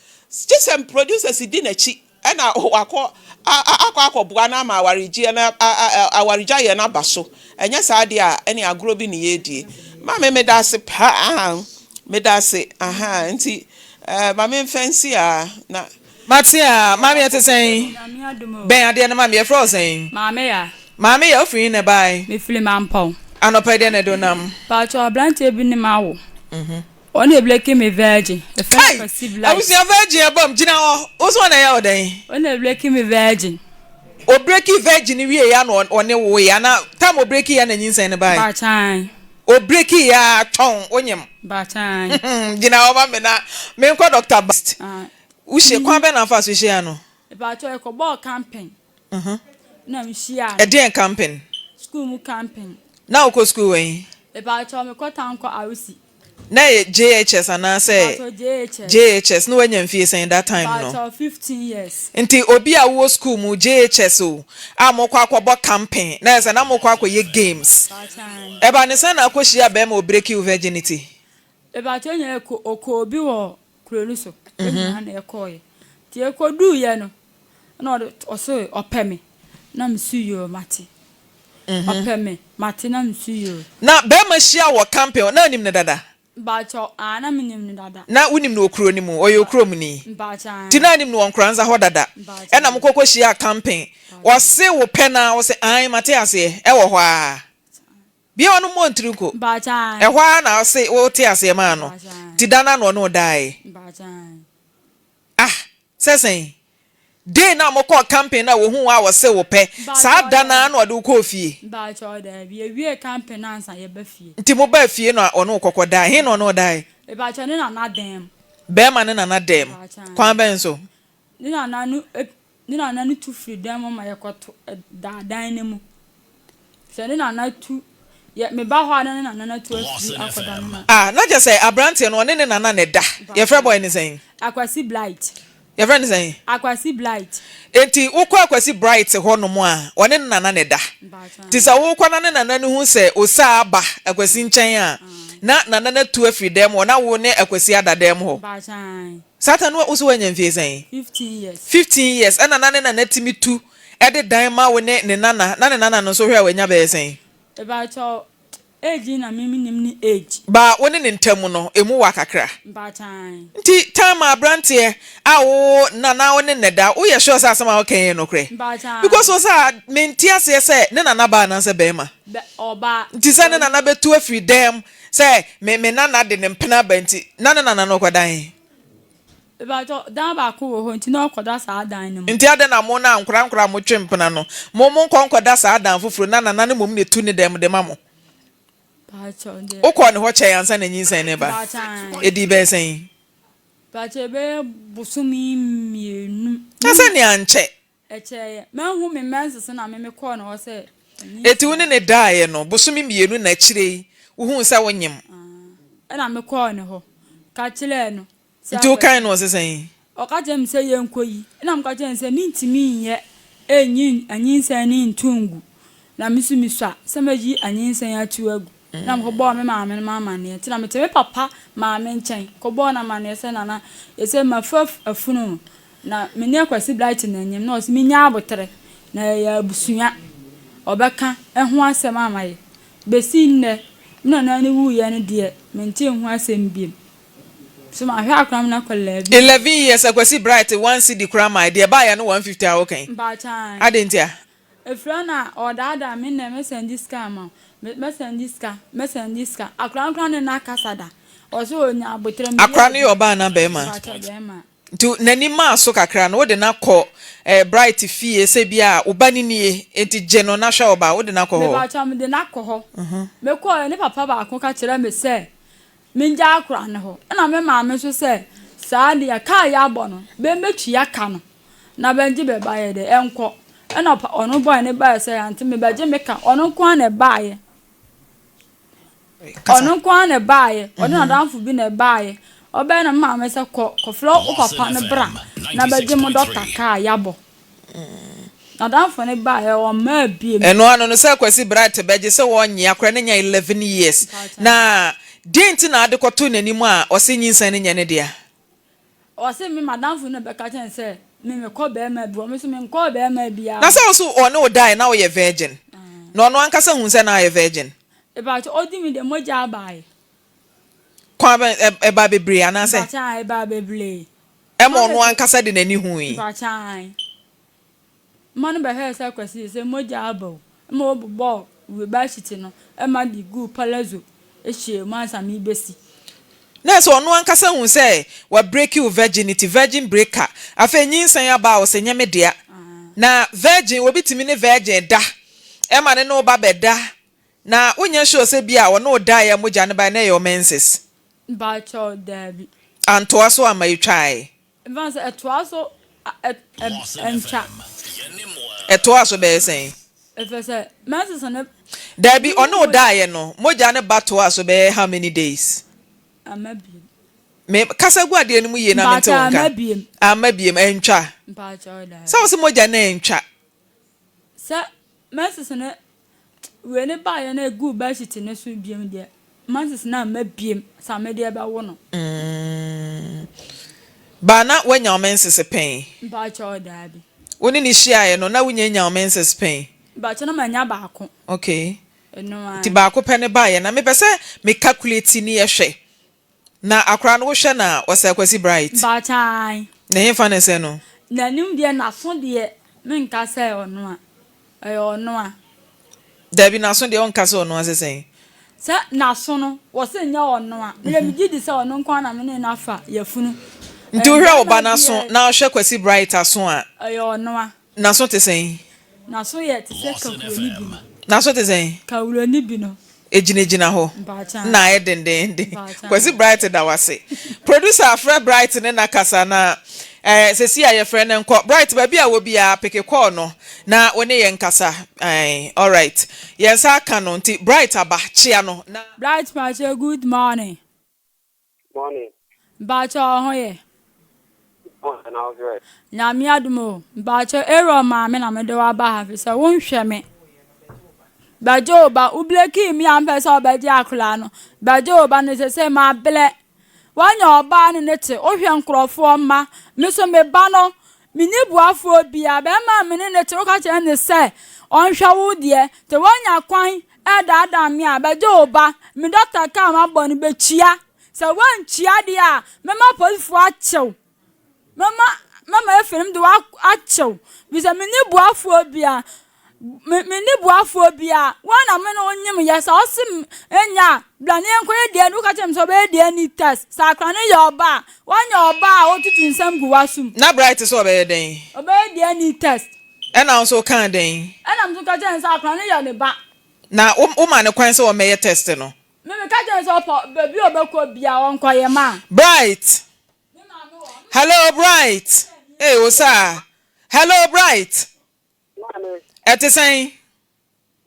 Gye sɛ producers di n'akyi. Ɛna wakɔ akɔ akɔboa no ama awaregyeɛ no awaregyaeɛ no aba so. Ɛnyɛ saa deɛ a, ɛne agorɔ bi ne yɛredie. Maame meda ase paa, meda ase ahaa nti eh, ma memfa nsi a na. Mate a, maame ɛte sɛn? Bɛn adeɛ no maame, yɛfrɛ wo sɛn? Maame ya. Maame ya, wofiri he na ɛbae? Mefiri Mampɔn. Anɔpa yi deɛn na ɛde wo nam? Paatwɔ abranteɛ bi ne m'awo. Ɔno na ebreki me virgin. Yɛfrɛ no Hey! Kwasi Blight. Abusua virgin ɛbam, gyina hɔ. Wo so ɔna ɛyɛ wo dɛn? Ɔno na ebreki me virgin. Obreki virgin no wie ya na ɔne wo yɛ ana time obreki ya na nyinsɛn no bae? Baakyan. Obreki ya twɔn wo nyem. Baakyan. Gyina hɔ ma me na menkɔ Doctor Bast. Ah. Wo hyia kwan bɛn na afa so hyia no? Mepakyɛw yɛkɔbɔɔ camping. Na mehyiaa no. Ɛdeɛn camping? School mu camping. Na wokɔ school wɛn? Mepakyɛw mekɔ Tankɔ Arusi. Na ɛyɛ JHS anaasɛ? Mpakyɛw JHS. JHS, na wanya mfie sɛn that time no? Mpakyɛw 15 years. Nti obi a wowɔ school mu, JHS o, a mokɔ akɔbɔ camping, na ɛyɛ sɛ na mokɔ akɔyɛ games. Mpakyɛw. Ɛba ne sɛn na akɔhyia bɛrima ɔbreki wo virginity? Mepakyɛw nyɛ ɛkɔ ɔkɔ obi wɔ kuro no so, yɛn nyinaa na yɛkɔɔeɛ. Nti yɛkɔduuiɛ no, ɛna ɔde ɔse ɔpɛ me, na mese yoo mate. Ɔpɛ me, mate na mese yoo. Na bɛrima hyia wo wɔ camping hɔ, na wonim no dada? Mpakyɛw, aah na menim no dada. Na wonim no wɔ kuro no mu, ɔyɛ okuromni? Mpakyɛw, aah. Nti na wonim no wɔ Nkoranza hɔ dada? Mpakyɛw. Ɛna mokɔ kɔhyiaa camping, ɔse wo pɛ no ara, wose aane mate aseɛ, ɛwɔ hɔ ara. Bia ɔno mmɔ ntiri nko. Ɛhɔ ara na ɔse wote aseɛ maa no. Nti da no ara na ɔne wo daeɛ. Ah sɛ sɛn? Day no a mokɔɔ camping no a wɔhuu wo a wɔse wo pɛ, saa da no ara na ɔde wo kɔɔ fie? Nti mobaa fie no a ɔne wo kɔkɔ daeɛ. He na ɔne wo daeɛ? Bɛɛma ne nana dan mu. Kwan bɛn so? Ne nana no tu firi dan mu ma yɛkɔto daa dan no mu. Sɛ ne nana tu, yɛ meba hɔ a na ne nana no atu afiri akɔda ne nana. Ah, na kyerɛ sɛ aberanteɛ no ɔne ne nana na ɛda. Yɛfrɛ boy no sɛn? Akwasi Blight. Yɛfrɛ no sɛn? Akwasi Blight. Enti wokɔ Akwasi Bright hɔ nom a, ɔne ne nana na ɛda. Nti sɛ wokɔ na ne nana no hu sɛ Osaa aba Akwasi nkyɛn a, na nana no atu afiri dan mu hɔ na wo ne Akwasi ada dan mu hɔ. Mpakyɛw. Saa ta no wo so woanya mfie sɛn? 15 years. 15 years ɛna na ne nana tumi tu de dan ma wo ne ne nana, na ne nana no nso hwɛ a wanya bɛyɛ sɛn? Mepakyɛw, age yi na me mennim ne age. Ba wo ne ne ntam no emu wa kakra. Mpakyɛw ae. Nti time a abranteɛ a wo nana wo ne no da, wo yɛ sure sɛ asɛm a woka yi yɛ nokorɛ? Mpakyɛw ae. Because wo sɛ a mente aseɛ sɛ ne nana baa anaasɛ bɛɛma. Bɛ ɔbaa. Nti sɛ ne nana bɛtu afiri dɛm sɛ me me nana de ne mpena aba nti, na ne nana no ɔkɔda he? Mepakyɛw, dan baako wɔ hɔ nti na ɔkɔda saa dan no mu. Nti adɛn na mo no a nkora nkora a motwe mpena no, mo monkɔ nkɔda saa dan foforo na nana no mmom na etu ne dan mu de ma mo? Mepakyɛw, deɛ. Wokɔɔ ne hɔ kyɛe ansa na nyinsɛn no reba? Mepakyɛw, ae. Edii bɛyɛ sɛn? Mepakyɛw, ɛbɛyɛ bosome mmienu. Na sɛ nea ankyɛ. Ɛkyɛeɛ. Manhu me menses na me mekɔɔ ne hɔ sɛ nyinsɛn. Enti wo ne no daeɛ no, bosome mmienu na akyire yi wohuu sɛ wonyem? Ae. Ɛna mekɔɔ ne hɔ ka kyerɛɛ no. Sɛ Nti wokae no ɔse sɛn? Ɔka kyerɛɛ me sɛ yɛnkɔyi. Ɛna meka kyerɛɛ no sɛ mentumi nyɛ nyi anyinsɛn no nto ngu. Na me nso mesua sɛ mɛyi anyinsɛn ato agu. Ɛna mekɔbɔɔ me maame nom amanneɛ. Nti na mete me papa maame nkyɛn kɔbɔɔ no amanneɛ sɛ Nana, seesei mafa afunu na me ne Akwasi Bright na anyim. Na ɔse mennya aboterɛ na yɛyɛ abusua. Ɔbɛka ɛho asɛm ama yɛ. Bɛsi nnɛ, me nana no wuiɛ no deɛ mentee ho asɛm biom. So mahwɛ akora no akɔ 11 years. 11 years Akwasi Bright one cedi koraa mae deɛ ɛbaeɛ no 150 a woka yi Mpakyɛ ae. adɛn nti a? Efira no a ɔdaadaa me nnɛ mɛ sɛndi sika ama wo mɛ sɛndi sika mɛ sɛndi sika akora no koraa ne no akasa da ɔse ɔnya aboterɛ meyɛ Akora no yɛ adwuma ɔbaa anaa bɛɛma? Mpakyɛ bɛɛma. Nti n'ani maa so kakra no wode no akɔ eh Bright fie sɛ bi a wo ba no nie nti gye no na hwɛ wo ba wode no akɔ hɔ? Mepakyɛ mede no akɔ hɔ mekɔɔɛ ne papa baako ka kyerɛ me sɛ Mengyaa akora no hɔ. Ɛna me maame nso sɛ, Saa deɛ, ka a yɛabɔ no, bɛmmɛtua ka no na bɛngye bɛ ba yɛ dɛ, ɛnkɔ. Ɛna ɔpa, ɔno bɔe no baeɛ sɛ, Ante, mebɛgye me ka. Ɔno nko ara na ɛbaeɛ. Kasa. Ɔno nko ara na ɛbaeɛ. Ɔne n'adamfo bi na ɛbaeɛ. Ɔbaeɛ na me maame sɛ, Kɔ, kɔfrɛ wo papa no bra na bɛgye mo dɔkta ka a yɛabɔ. N'adamfo no baeɛ, ɔmmaa biem. Ɛno ano no sɛ Kwasi Bright bɛgye sɛ wɔnnye akora no nya 11 years na deɛn nti na ade kɔtoo n'anim a ɔse nyinsɛn no nyɛ ne dea? Ɔse me madamfo no na bɛka kyerɛ no sɛ me mekɔ barima bi hɔ, me nso menkɔɔ barima biara Na hɔ. sɛ wo so ɔne wo dae na woyɛ virgin na ɔno ankasa huu sɛ na ayɛ virgin? Mepakyɛ ɔdi me deɛ mogya abaeɛ. Kwan bɛn, ɛbaa bebree anaasɛ? Mepakyɛ ɛbaa bebree. Ɛma ɔno ankasa de n'ani hui. Mpakyɛ ae. Mma no bɛhwɛɛ sɛ Kwasi sɛ mogya aba o. Ɛma wɔbobɔɔ bedsheet no ma de guu palazzo hyɛɛ mu ansa merebɛsi. Na ɛsɛ ɔno ankasa hu sɛ wa breaki wo virginity, virgin breaker. Afei nyinsɛn aba a ɔsɛ nyɛ me dea. Na virgin, obi tumi ne virgin da ɛma ne ne wo ba bɛda na wonyɛ sure sɛ bi a ɔne wo daeɛ a mogya no baeɛ na ɛyɛ wo menses. Mpakyɛw, daabi. Antoa so amma etwae. Mfa no sɛ ɛtoa so a, ɛ, ɛ, ɛntwa. Ɛtoaa so bɛyɛ sɛn? Ɛfiri sɛ menses no. Daabi, ɔne wo daeɛ no, mogya no ba toaa so bɛyɛ how many days? Amma biem. Me, kasa gu adeɛ no mu yie na mente wo Mpakyɛw, nka. amma biem. Amma biem, ɛntwa. Mpakyɛw, daabi. Sɛ wo se mogya no antwa. Sɛ menses no Wei ne baeɛ na ɛguu bedsheet no so biom deɛ, menses no amma biom, sa me deɛ bɛwo no. Mm. Ba na woanya wo menses pɛn? Mpakyɛw, daabi. Wo ne no hyiaeɛ no, na wonya nya wo menses pɛn? Mpakyɛw, na manya baako. Okay. Ɛno ara. Nti baako pɛ ne baeɛ. Na mepɛ sɛ me calculate ni yɛhwɛ. Na akora no wohwɛ no a ɔsɛ Kwasi Bright? Mpakyɛ ae. Na hefa na ɛsɛ no? N'anim deɛ n'aso deɛ menka sɛ ɔno a, ɛyɛ ɔno a. Dabi n'aso deɛ wonka sɛ ɔno a sɛ sɛn? Sɛ n'aso no wɔse nyɛ ɔno a, medeɛ megye di sɛ ɔno nko ara na me ne no afa yafunu. Nti wohwɛ wo ba n'aso na wohwɛ Kwasi Bright aso a. Ɛyɛ ɔno a. N'aso te sɛn? N'aso yɛ te sɛ kawuroni bi no. N'aso te sɛn? Kawuroni bi no. Egyinagyina hɔ Mpakyɛw. na ayɛ dendeenden. Mpakyɛw. Kwasi Bright da wo ase. Producer frɛ Bright ne na kasa na eh, sɛsi a yɛfrɛ no nkɔ. Bright baabi a wɔ biara peke call no na wo ne yɛn nkasa. Ae, alright. Yɛn nsa aka no nti Bright aba, kyea no na. Bright mpakyɛw good morning. Morning. Mpakyɛw wo ho yɛ? Morning na wo so ɛ? Nyame adom o. Mpakyɛw Aaron maame na mede wo aba ha fisɛ wo nhwɛ me. Bɛgye wo ba, wo blekii me a mpɛ sɛ ɔbɛgye akwadaa no. Bɛgye wo ba no sese mablɛ. Woanya ɔbaa ne ne te, wohwɛ nkurɔfoɔ mma. Me nso me ba no, menni boafoɔ biara. Barima a me ne no te, woka kyerɛ no sɛ ɔnhwɛ wo deɛ. Nti woanya kwan redaadaa me a, bɛgye wo ba. Me dɔkta kaa mabɔ no, bɛtua. Sɛ woantua deɛ a, mɛma apolisifoɔ akye wo. Mɛma mɛma efirim de wo akye wo, efisɛ menni boafoɔ biara. Me menni boafoɔ biara. Wo ara na me ne wo nyem yɛ. Sɛ ɔse nyɛ a, bra na yɛnkɔyɛ DNA. Woka kyerɛ me sɛ ɔbɛyɛ DNA test. Sɛ akora no yɛ ɔba a, woanyɛ ɔba a ɔtutu nsɛm gu w'asom. Na Bright sɛ ɔbɛyɛ dɛn? Ɔbɛyɛ DNA test. Ɛna wo nso wokaa dɛn? Ɛna me nso ka kyerɛɛ no sɛ akora no yɛ ne ba. Na wo womaa no kwan sɛ ɔmmɛyɛ test no? Me meka kyerɛɛ no sɛ ɔpɛ baabi a ɔbɛkɔ biara ɔnkɔyɛ ma. Bright! Hello Bright! Hey, Osaa. Hello Bright! Maame. Ɛte sɛn?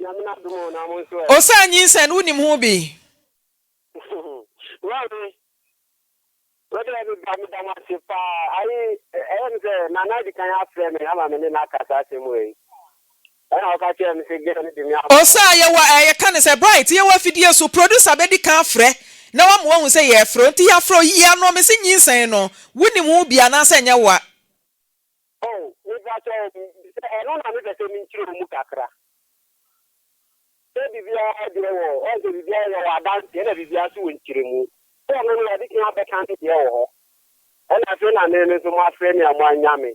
Nyame n'adom o, na mo nso ɛ? Osaa nyinsɛn, wonim ho bi? Maame, wo deɛ meda meda mo ase paa. Ayi, ɛyɛ me sɛ Nana adi kan afrɛ me ama me ne no aka saa asɛm wei. Ɛna ɔka kyerɛɛ me sɛ girl no de me akɔ. Osaa, yɛwɔ ɛɛ yɛka no sɛ Bright, yɛwɔ afidie so, producer bɛdi kan afrɛ na wama wahu sɛ yɛrefrɛ wo, nti yɛafrɛ wo, yi ano, mese nyinsɛn no, wonim ho bi anaasɛ ɛnyɛ woa? Oh, mepakyɛw, sɛ ɛno na mepɛ sɛ menkyerɛ wo mu kakra. Sɛ biribiara deɛ wɔ, ɔn sɛ biribiara yɛwɔ adanseɛ ɛna biribiara nso wɔ nkyerɛmu. Sɛ ɔno no wadi kan abɛka ne deɛ wɔ hɔ, ɛna afei na me me nso moafrɛ me a moanya me.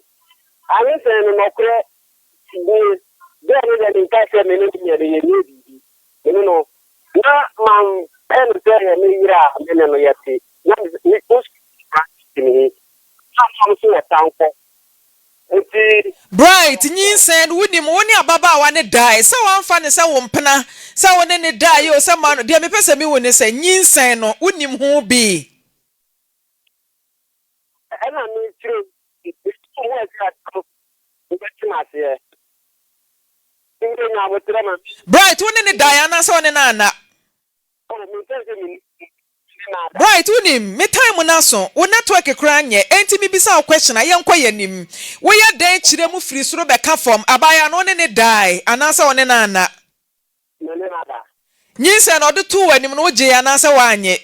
Anesɛn no nɔkorɛ nie, berɛ no deɛ menka sɛ me ne no nyɛ no yɛnyɛɛ biribi. Me ne no, na mampɛ no sɛ ɛyɛ me yere a me ne no yɛte, na me, me, wo sukuu me he, na ɔno nso wɔ sankɔ. Nti. Bright, nyinsɛn no, wonim, wo ne ababaawa no dae, sɛ woamfa no sɛ wo mpena, sɛ wo ne no dae o, sɛ moano, deɛ mepɛ sɛ mehu ne sɛ, nyinsɛn no, wonim ho bi? Ɛna mekyerɛ mu, metu ho asi ade no, wobɛte me aseɛ. Nti nya aboterɛ ma me. Bright, wo ne no dae anaasɛ wo ne no anna? Oh, mempɛ sɛ menim. Bright wonim, me time no aso, wo network koraa nyɛ, enti mebisa wo question a, yɛnkɔ yɛnim. Woyɛ dɛn kyerɛ mu firi soro bɛka fam, abaayewa no wo ne no dae anaasɛ wo ne no anna? Me ne no ada. Nyinsɛn no ɔde too w'anim no wogyee anaasɛ woannye?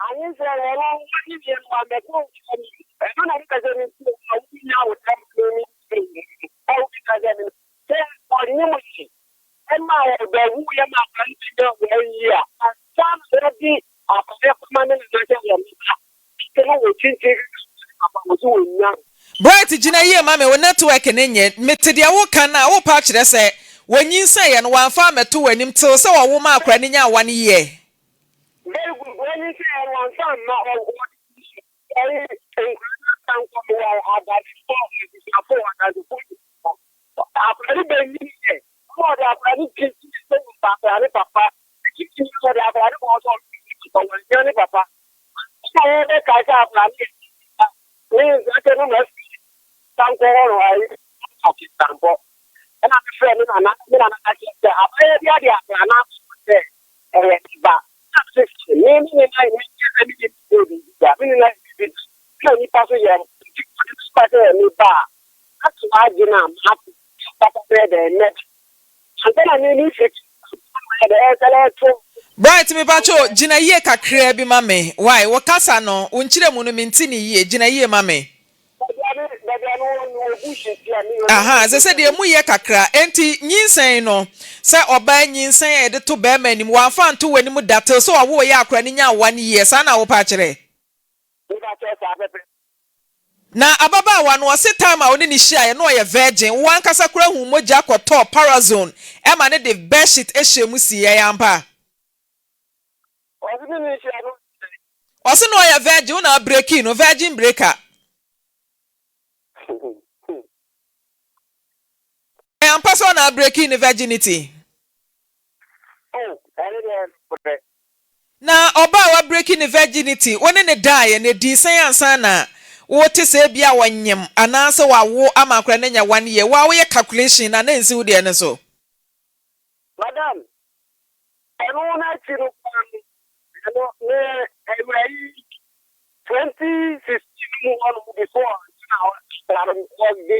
Anyinsɛn no ɔno wagye deɛ no wammɛka ankyerɛ me, ɛno na mepɛ sɛ metie wo a wobɛnya wo tam no ne nkyerɛmu a wobisa sɛ me sɛ ɔnyem yi Ɛma ɔbɛwuiɛ ma akwadaa no bɛnya one year ansa na wɔde akwadaa kɔma ne nana sɛ wɔn ba. Sɛ na wɔkyinkyin hwehwɛ ne papa wɔ so wɔnnya no. Bright gyina yie ma me, wo network no nyɛ, mete deɛ woka no a, worepɛ akyerɛ sɛ wɔnyinsɛneeɛ no wɔamfa ammɛto w'anim till sɛ wɔwo maa akwadaa no nyaa one year? Very good, wɔnyinsɛneeɛ no wɔamfa amma, wɔde ɛyi nkwadaa no asan kɔ mewɔ adadefoɔ, abusuafoɔ, adadefoɔ nyinaa. Akwadaa no bɛnyiniiɛ na ɔde akwadaa no kyinkyini sɛ ɔpɛ akwadaa no papa. Ɛkyinkyini no ɔde akwadaa no kɔɔ sɛ ɔno ne papa, wannya ne papa. Ansa na wɔbɛkae sɛ akwadaa no yɛ ne ba ne nkrantɛ no na afiri sankɔ hɔ no ayi Pakistanfo. Ɛna mefrɛ me nana, me nana ka kyerɛ sɛ abaayewa bi ade akwadaa no ato hɔ sɛ ɛyɛ ne ba. Ɛna mese fine, me me ne no me nyɛ sɛ me ne no yɛ biribi da, me ne no ayɛ biribi da. Ɛna nipa so yɛ nti ɔde me ba sɛ ɛyɛ me ba a, Ato adwene a mato papa bɛyɛ dɛn nnɛ da ansa na me me firi ayɛ dɛ ɛsɛlɛ ɛto. Bright mepakyɛw gyina yie kakraa bi ma me wai wo kasa no wo nkyerɛmu no mente no yie gyina yie ma me. Baabi a me baabi a me wɔ me wɔ bush nti a me yɛ. Ahaa sɛsɛ deɛ emu yɛ kakra enti nyinsɛn no sɛ ɔbaa nyinsɛn a yɛde to bɛɛma anim wamfa anto w'anim da till sɛ ɔwoo yɛ akora no nyaa one year saa na wopɛ akyerɛ? Mepakyɛw saa pɛpɛ. Na ababaawa no, ɔse time a ɔne no hyiaeɛ no ɔyɛ virgin, wo ankasa koraa huu mogya kɔtɔɔ parazone ɛma no de bedsheet hyɛɛ mu sii, ɛyɛ ampa? Ɔse ne ne hyia no Ɔse na ɔyɛ virgin, wo na abreakii no, virgin breaker. Ɛyɛ ampa sɛ ɔna abreakii ne virginity? Oh, ɛno deɛ ɛyɛ nokorɛ. Na ɔbaa a wabreki ne virginity, wo ne no daeɛ, na ɛdii sɛn ansa na wote sɛ ebia ɔnyem anaasɛ wawo ama akwadaa no anya one year? Wo ara woyɛ calculation na na ɛnsi wo deɛ no so? Madam, ɛno no akyi no koraa no, ɛno ne awura yi 2016 no mu hɔ nom before ansa na akwadaa no ɔde me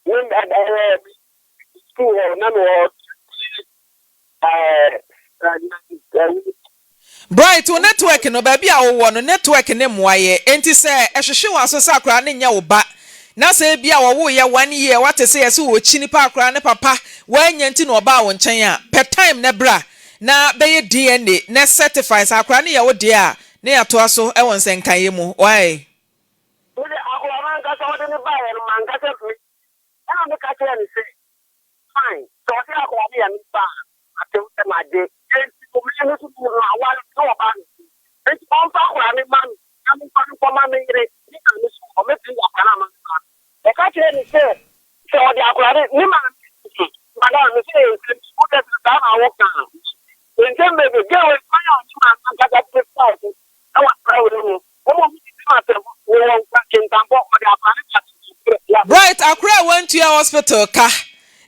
ɛɛ school hɔ na mewɔ. Bright, wo network no, baabi a wowɔ no, network no mmoa yɛ. Enti sɛ ɛhwehwe w'aso sɛ akwadaa no nyɛ wo ba, na sɛ ebia wɔwoeɛ one year, woate sɛ yɛse wɔkyini paa akwadaa no papa, woannya nti na ɔbaa wo nkyɛn a, pɛ time na bra na bɛyɛ DNA na certify sɛ akwadaa no yɛ wo deɛ a, na yɛatoa so wɔ nsɛnkaeɛ mu. Wai? Me de, akwadaa no ankasa ɔde no baeɛ no, manka sɛ me, ɛna meka kyerɛɛ no sɛ, Fine, sɛ ɔse akwadaa no yɛ me ba a, mate wo sɛ magye. Enti no me no nso me maware ne ɔbaa no nti, enti ɔmfa akwadaa no mma me na memfa no nkɔma me yere, ne maame nso wɔ hɔ, mɛtumi de akwadaa no ama me maame. Ɔka kyerɛɛ me sɛ, sɛ ɔde akwadaa no, ne maame, madam, mese ɛyɛ nsɛm bi, wo deɛ sɛ saa na woka a, nsɛm bebree, girl wei kwan a ɔne maame ankasa te faa so wɔ akwadaa wei ho, Bright akora a wantua hospital ka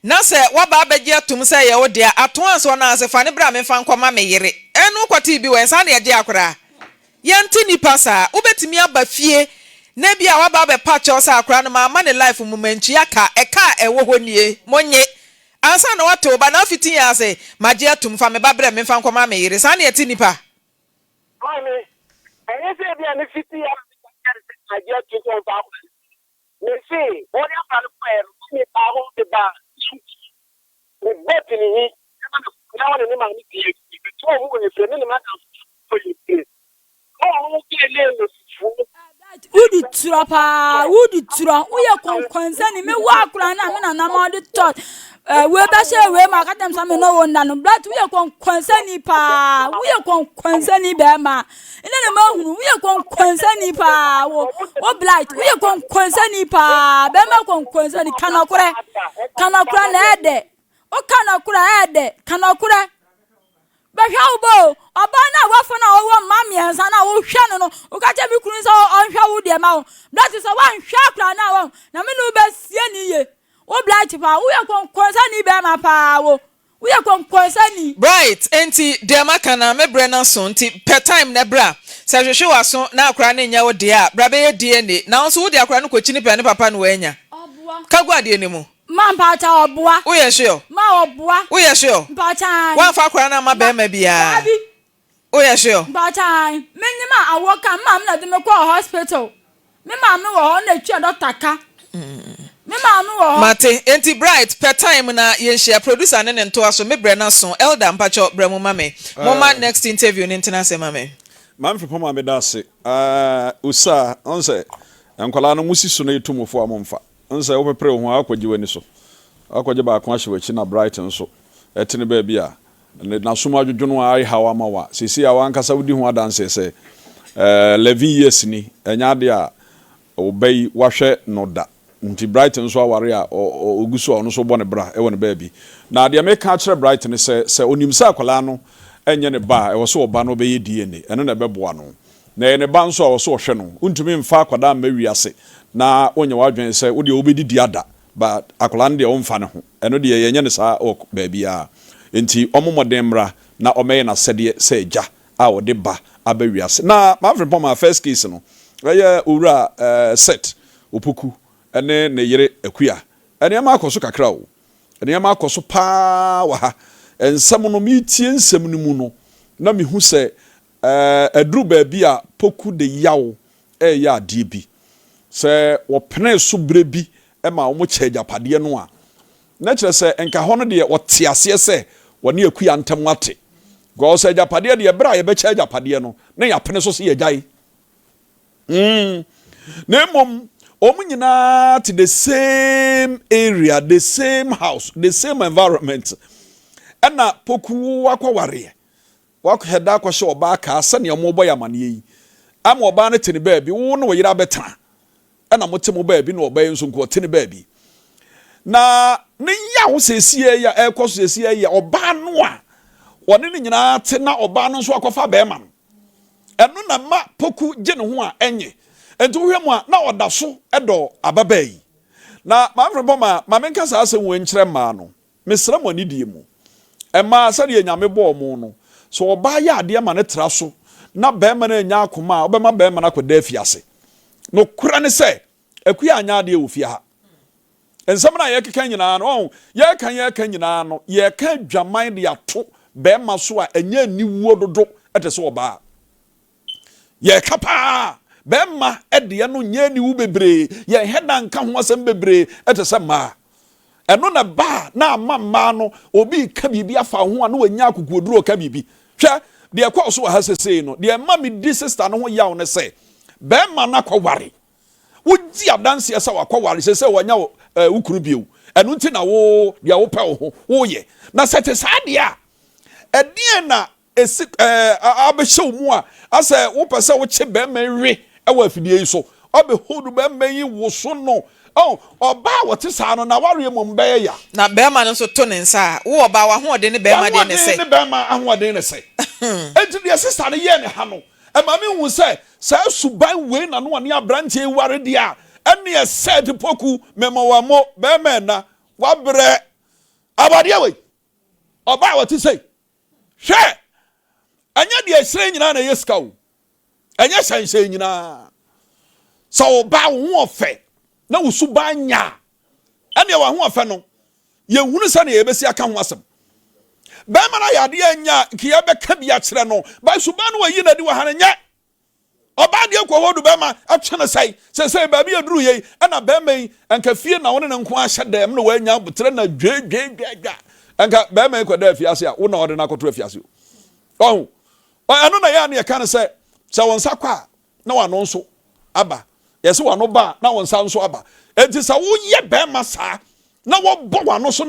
na sɛ waba abɛgye atom sɛ ɛyɛ wo dea ato anso ɔno ase fa no bra memfa nkɔma me yere ɛno wokɔtee bi wɔ he saa na yɛgye akora yɛnte nipa saa wobɛtumi aba fie na ebia waba abɛpa kyɛw sɛ akora no mamma ne life mu mantua ka ɛka a ɛwɔ hɔ nie monnye ansa na wate wo ba na afiti yɛn ase magye atom fa me ba brɛ memfa nkɔma me yere saa na yɛte nipa. Maame, ɛnyɛ sɛ ebia mefiti a na meka kyerɛ no sɛ magye atom sɛ ɔmfa akwadaa no fie. Mese wɔde akwadaa no kɔeɛ no, na mebaa hɔ, mebaa Yankee, mebɔ Tinihi, ɛna na ɔne ne maame te afie. Metoo wɔn wɔ efie, me ne m'adamfo baako kɔɔ efie. Na wɔn gɛɛ no yɛ fufuo. Wodi torɔ paa, wodi torɔ. Woyɛ kɔnkɔnsani. Me wɔ akora no a me nana ma ɔde tɔ eh, wei bɛhyɛ wei ma ɔka kyerɛ me sɛ me ne wo nna no. But woyɛ kɔnkɔnsani paa, woyɛ kɔnkɔnsani bɛrima. Ɛnɛ na mahunu woyɛ kɔnkɔnsani paa wo wo blight woyɛ kɔnkɔnsani paa bɛrima kɔnkɔnsani ka nɔkorɛ ka nɔkorɛ na ɛdɛ woka nɔkorɛ ɛdɛ ka nɔkorɛ. Bɛhwɛ wo ba o, ɔbaa no a woafa no a ɔwɔ mma mmiɛnsa no a wohwɛ no no, woka kyerɛ me kunu sɛ ɔnhwɛ wo deɛ ma wo. Blight sɛ woanhwɛ akora no a wɔn, na me ne wo bɛsie ne yie. Wo Blight paa, woyɛ kɔnkɔnsani bɛrima paa wo. Woyɛ kɔnkɔnsani. Bright, enti deɛ maka no a me berɛ no aso nti pɛ time na bra. Sɛ hwehwe w'aso na akora no nyɛ wo deɛ a, bra bɛyɛ DNA. Na wo nso wode akora no kɔkyini pɛ ne papa na wanya. Ka gu adeɛ no mu. Ma mpakyɛw ɔboa. Woyɛ sure? Ma ɔboa. Woyɛ sure? Mpakyɛw ae. Woamfa akwadaa no amma barima biara? Daabi. Woyɛ sure? Mpakyɛw ae. Me nyem a awoɔ ka me maame na ɛde me kɔɔ hospital. Me maame wɔ hɔ na ɛtua doctor ka. Me maame wɔ hɔ. Mate. Enti Bright, pɛ time na yɛnhyia. Producer ne ne ntoa so. Me brɛ no aso. Elder, mpakyɛw brɛ mu ma me. Momma next interview no ntena ase ma me. Maame Frimpong meda ase. Aah Osaa, wohu sɛ nkwadaa no mosi so na yɛtu mo fo a momfa. Wohu sɛ wopepere wo ho a woakɔgye w'ani so. Woakɔgye baako ahyɛ w'akyi na Bright nso te ne baabi a n'asom adwodwo no a ayɛ haw ama wo a seesei a w'ankasa wodi ho adanseɛ sɛ 11 years ni ɛnyɛ adeɛ a wo ba yi wahwɛ no da. Nti Bright nso aware a ɔgu so a ɔno nso rebɔ ne bra wɔ ne baabi. Na deɛ meka akyerɛ Bright ne sɛ, sɛ ɔnim sɛ akwadaa no nyɛ ne ba a, ɛwɔ sɛ ɔba no bɛyɛ DNA. Ɛno na ɛbɛboa no. Na ɛyɛ ne ba nso a, ɛwɔ sɛ ɔhwɛ no. Wontumi mfa akwadaa mma wiase na wonyɛ w'adwene sɛ wo deɛ wobɛdidi ada but akwadaa no deɛ womfa ne ho. Ɛno deɛ yɛnyɛ no saa wɔ baabiara. Nti ɔmmɔ mmɔden mmra na ɔmmɛyɛ n'asɛdeɛ sɛ agya a ɔde ba aba wiase. Na Manfred Pomah first case no, ɛyɛ Owura Seth Opoku ne ne yere Akua. Nneɛma akɔ so kakra o. Nneɛma akɔ so paa wɔ ha. Nsɛm no, meretie nsɛm no mu no, na mehu sɛ aduru baabi a Poku de yaw reyɛ adeɛ bi. Sɛ wɔpenee so berɛ bi ma wɔkyɛɛ agyapadeɛ no a, na kyerɛ sɛ nka hɔ no deɛ wɔte aseɛ sɛ wɔne Akua ntam ate. Because agyapadeɛ deɛ, berɛ a yɛbɛkyɛ agyapadeɛ no, na yɛapene so sɛ yɛgyae. Mm. Na mmom, wɔn nyinaa te the same area, the same house, the same environment. Ɛna Poku akɔwareɛ. Wakɔhyɛ da akɔhyɛ ɔbaa kaa sɛnea wɔrebɔ yɛ amaneɛ yi. Ama ɔbaa no te ne baabi, wo ne wo yere abɛtena. Ɛna mote mo baabi na ɔbaa yi nso nko ɔte ne baabi. Na ne yaw seesie yi a ɛrekɔ so seesie yi yɛ ɔbaa no a wɔne ne nyinaa te na ɔbaa no nso akɔfa bɛrima no. Ɛno na ɛma Poku gye ne ho a ɛnye. Enti wohwɛ mu a, na ɔda so dɔ ababaa yi. Na Maame Frimpong ma ma menka saa asɛm wei nkyerɛ mmaa no. Mesrɛ mo anidie mu. Mmaa, sɛdeɛ Nyame bɔɔ mo no, sɛ ɔbaa yɛ adeɛ ma no tra so na barima no annya akoma a, wobɛma barima no akɔda afiase. Nokorɛ ne sɛ, Akua anyɛ adeɛ wɔ fie ha. Nsɛm no a yɛkeka nyinaa no, ɔho, yɛka yɛka nyinaa no, yɛka adwaman de ato barima so a ɛnyɛ aniwuo dodo. te sɛ ɔbaa. Yɛka paa, bɛrima deɛ no nyɛ aniwu bebree, yɛnhɛ da nka ho asɛm bebree te sɛ mmaa. Ɛno na ɛba a na ama mmaa no, obi reka biribi afa wo ho a na wanya akokoɔduro reka biribi. Hwɛ, deɛ ɛkɔɔ so wɔ ha sesei no, deɛ ɛma medi sista no ho yaw ne sɛ, bɛrima no akɔware. Wogye adanseɛ sɛ wakɔware, sesei wanya wo, eh, wo kunu bio. Ɛno nti na wo, deɛ wopɛ wo ho, woyɛ. Na sɛ ɛte saa deɛ a, ɛdeɛn na esi ɛɛ abɛhyɛ wo mu a asɛ wopɛ sɛ wokye bɛrima yi we wɔ afidie yi so ɔbɛhold bɛrima yi woso no oh ɔbaa a wɔte saa no n'awareɛ mmom bɛyɛ ya. Na bɛrima no nso to ne nsa a, wo ɔbaa w'ahoɔden ne bɛrima deɛ ne sɛ. W'ahoɔden ne bɛrima ahoɔden ne sɛ. Enti deɛ sista no yɛɛ ne ha no, ɛma me hu sɛ saa suban wei na no ɔne aberanteɛ yi ware deɛ a, ɛneɛ sɛd poku mema wo amo, bɛrima ɛna, wabrɛ awareɛ wei, ɔbaa a ɔte sei. Hwɛ! Ɛnyɛ deɛ ɛhyerɛn nyinaa na ɛyɛ sika o. Ɛnyɛ hyɛnhyɛn nyinaa. Sɛ ɔbaa wo ho ɔfɛ na wo suban nya a, ɛnneɛ w'ahoɔfɛ no, yɛnhunu sɛdeɛ yɛbɛsi aka ho asɛm. Bɛrima no ayɛ adeɛ anya a, nka yɛbɛka bi akyerɛ no. Ba suban no wayi no adi wɔ ha no nyɛ. Ɔbaa deɛ kɔ hɔ du bɛrima ɛtwe no sɛe. Sɛsɛi baabi aduru yei ɛna bɛrima yi nka fie na wo ne no nko ahyɛ dɛm na wanya aboterɛ na dwedwedwedwa. Nka bɛrima yi kɔda afiase a wo na ɔde no akɔto afiase o. Ɔho ɛno na yɛ a ne yɛka no sɛ sɛ wo nsa kɔ a na wano nso aba. Yɛsɛ wano ba a na wo nsa nso aba. Enti sɛ woyɛ bɛrima saa na wɔbɔ wano so na.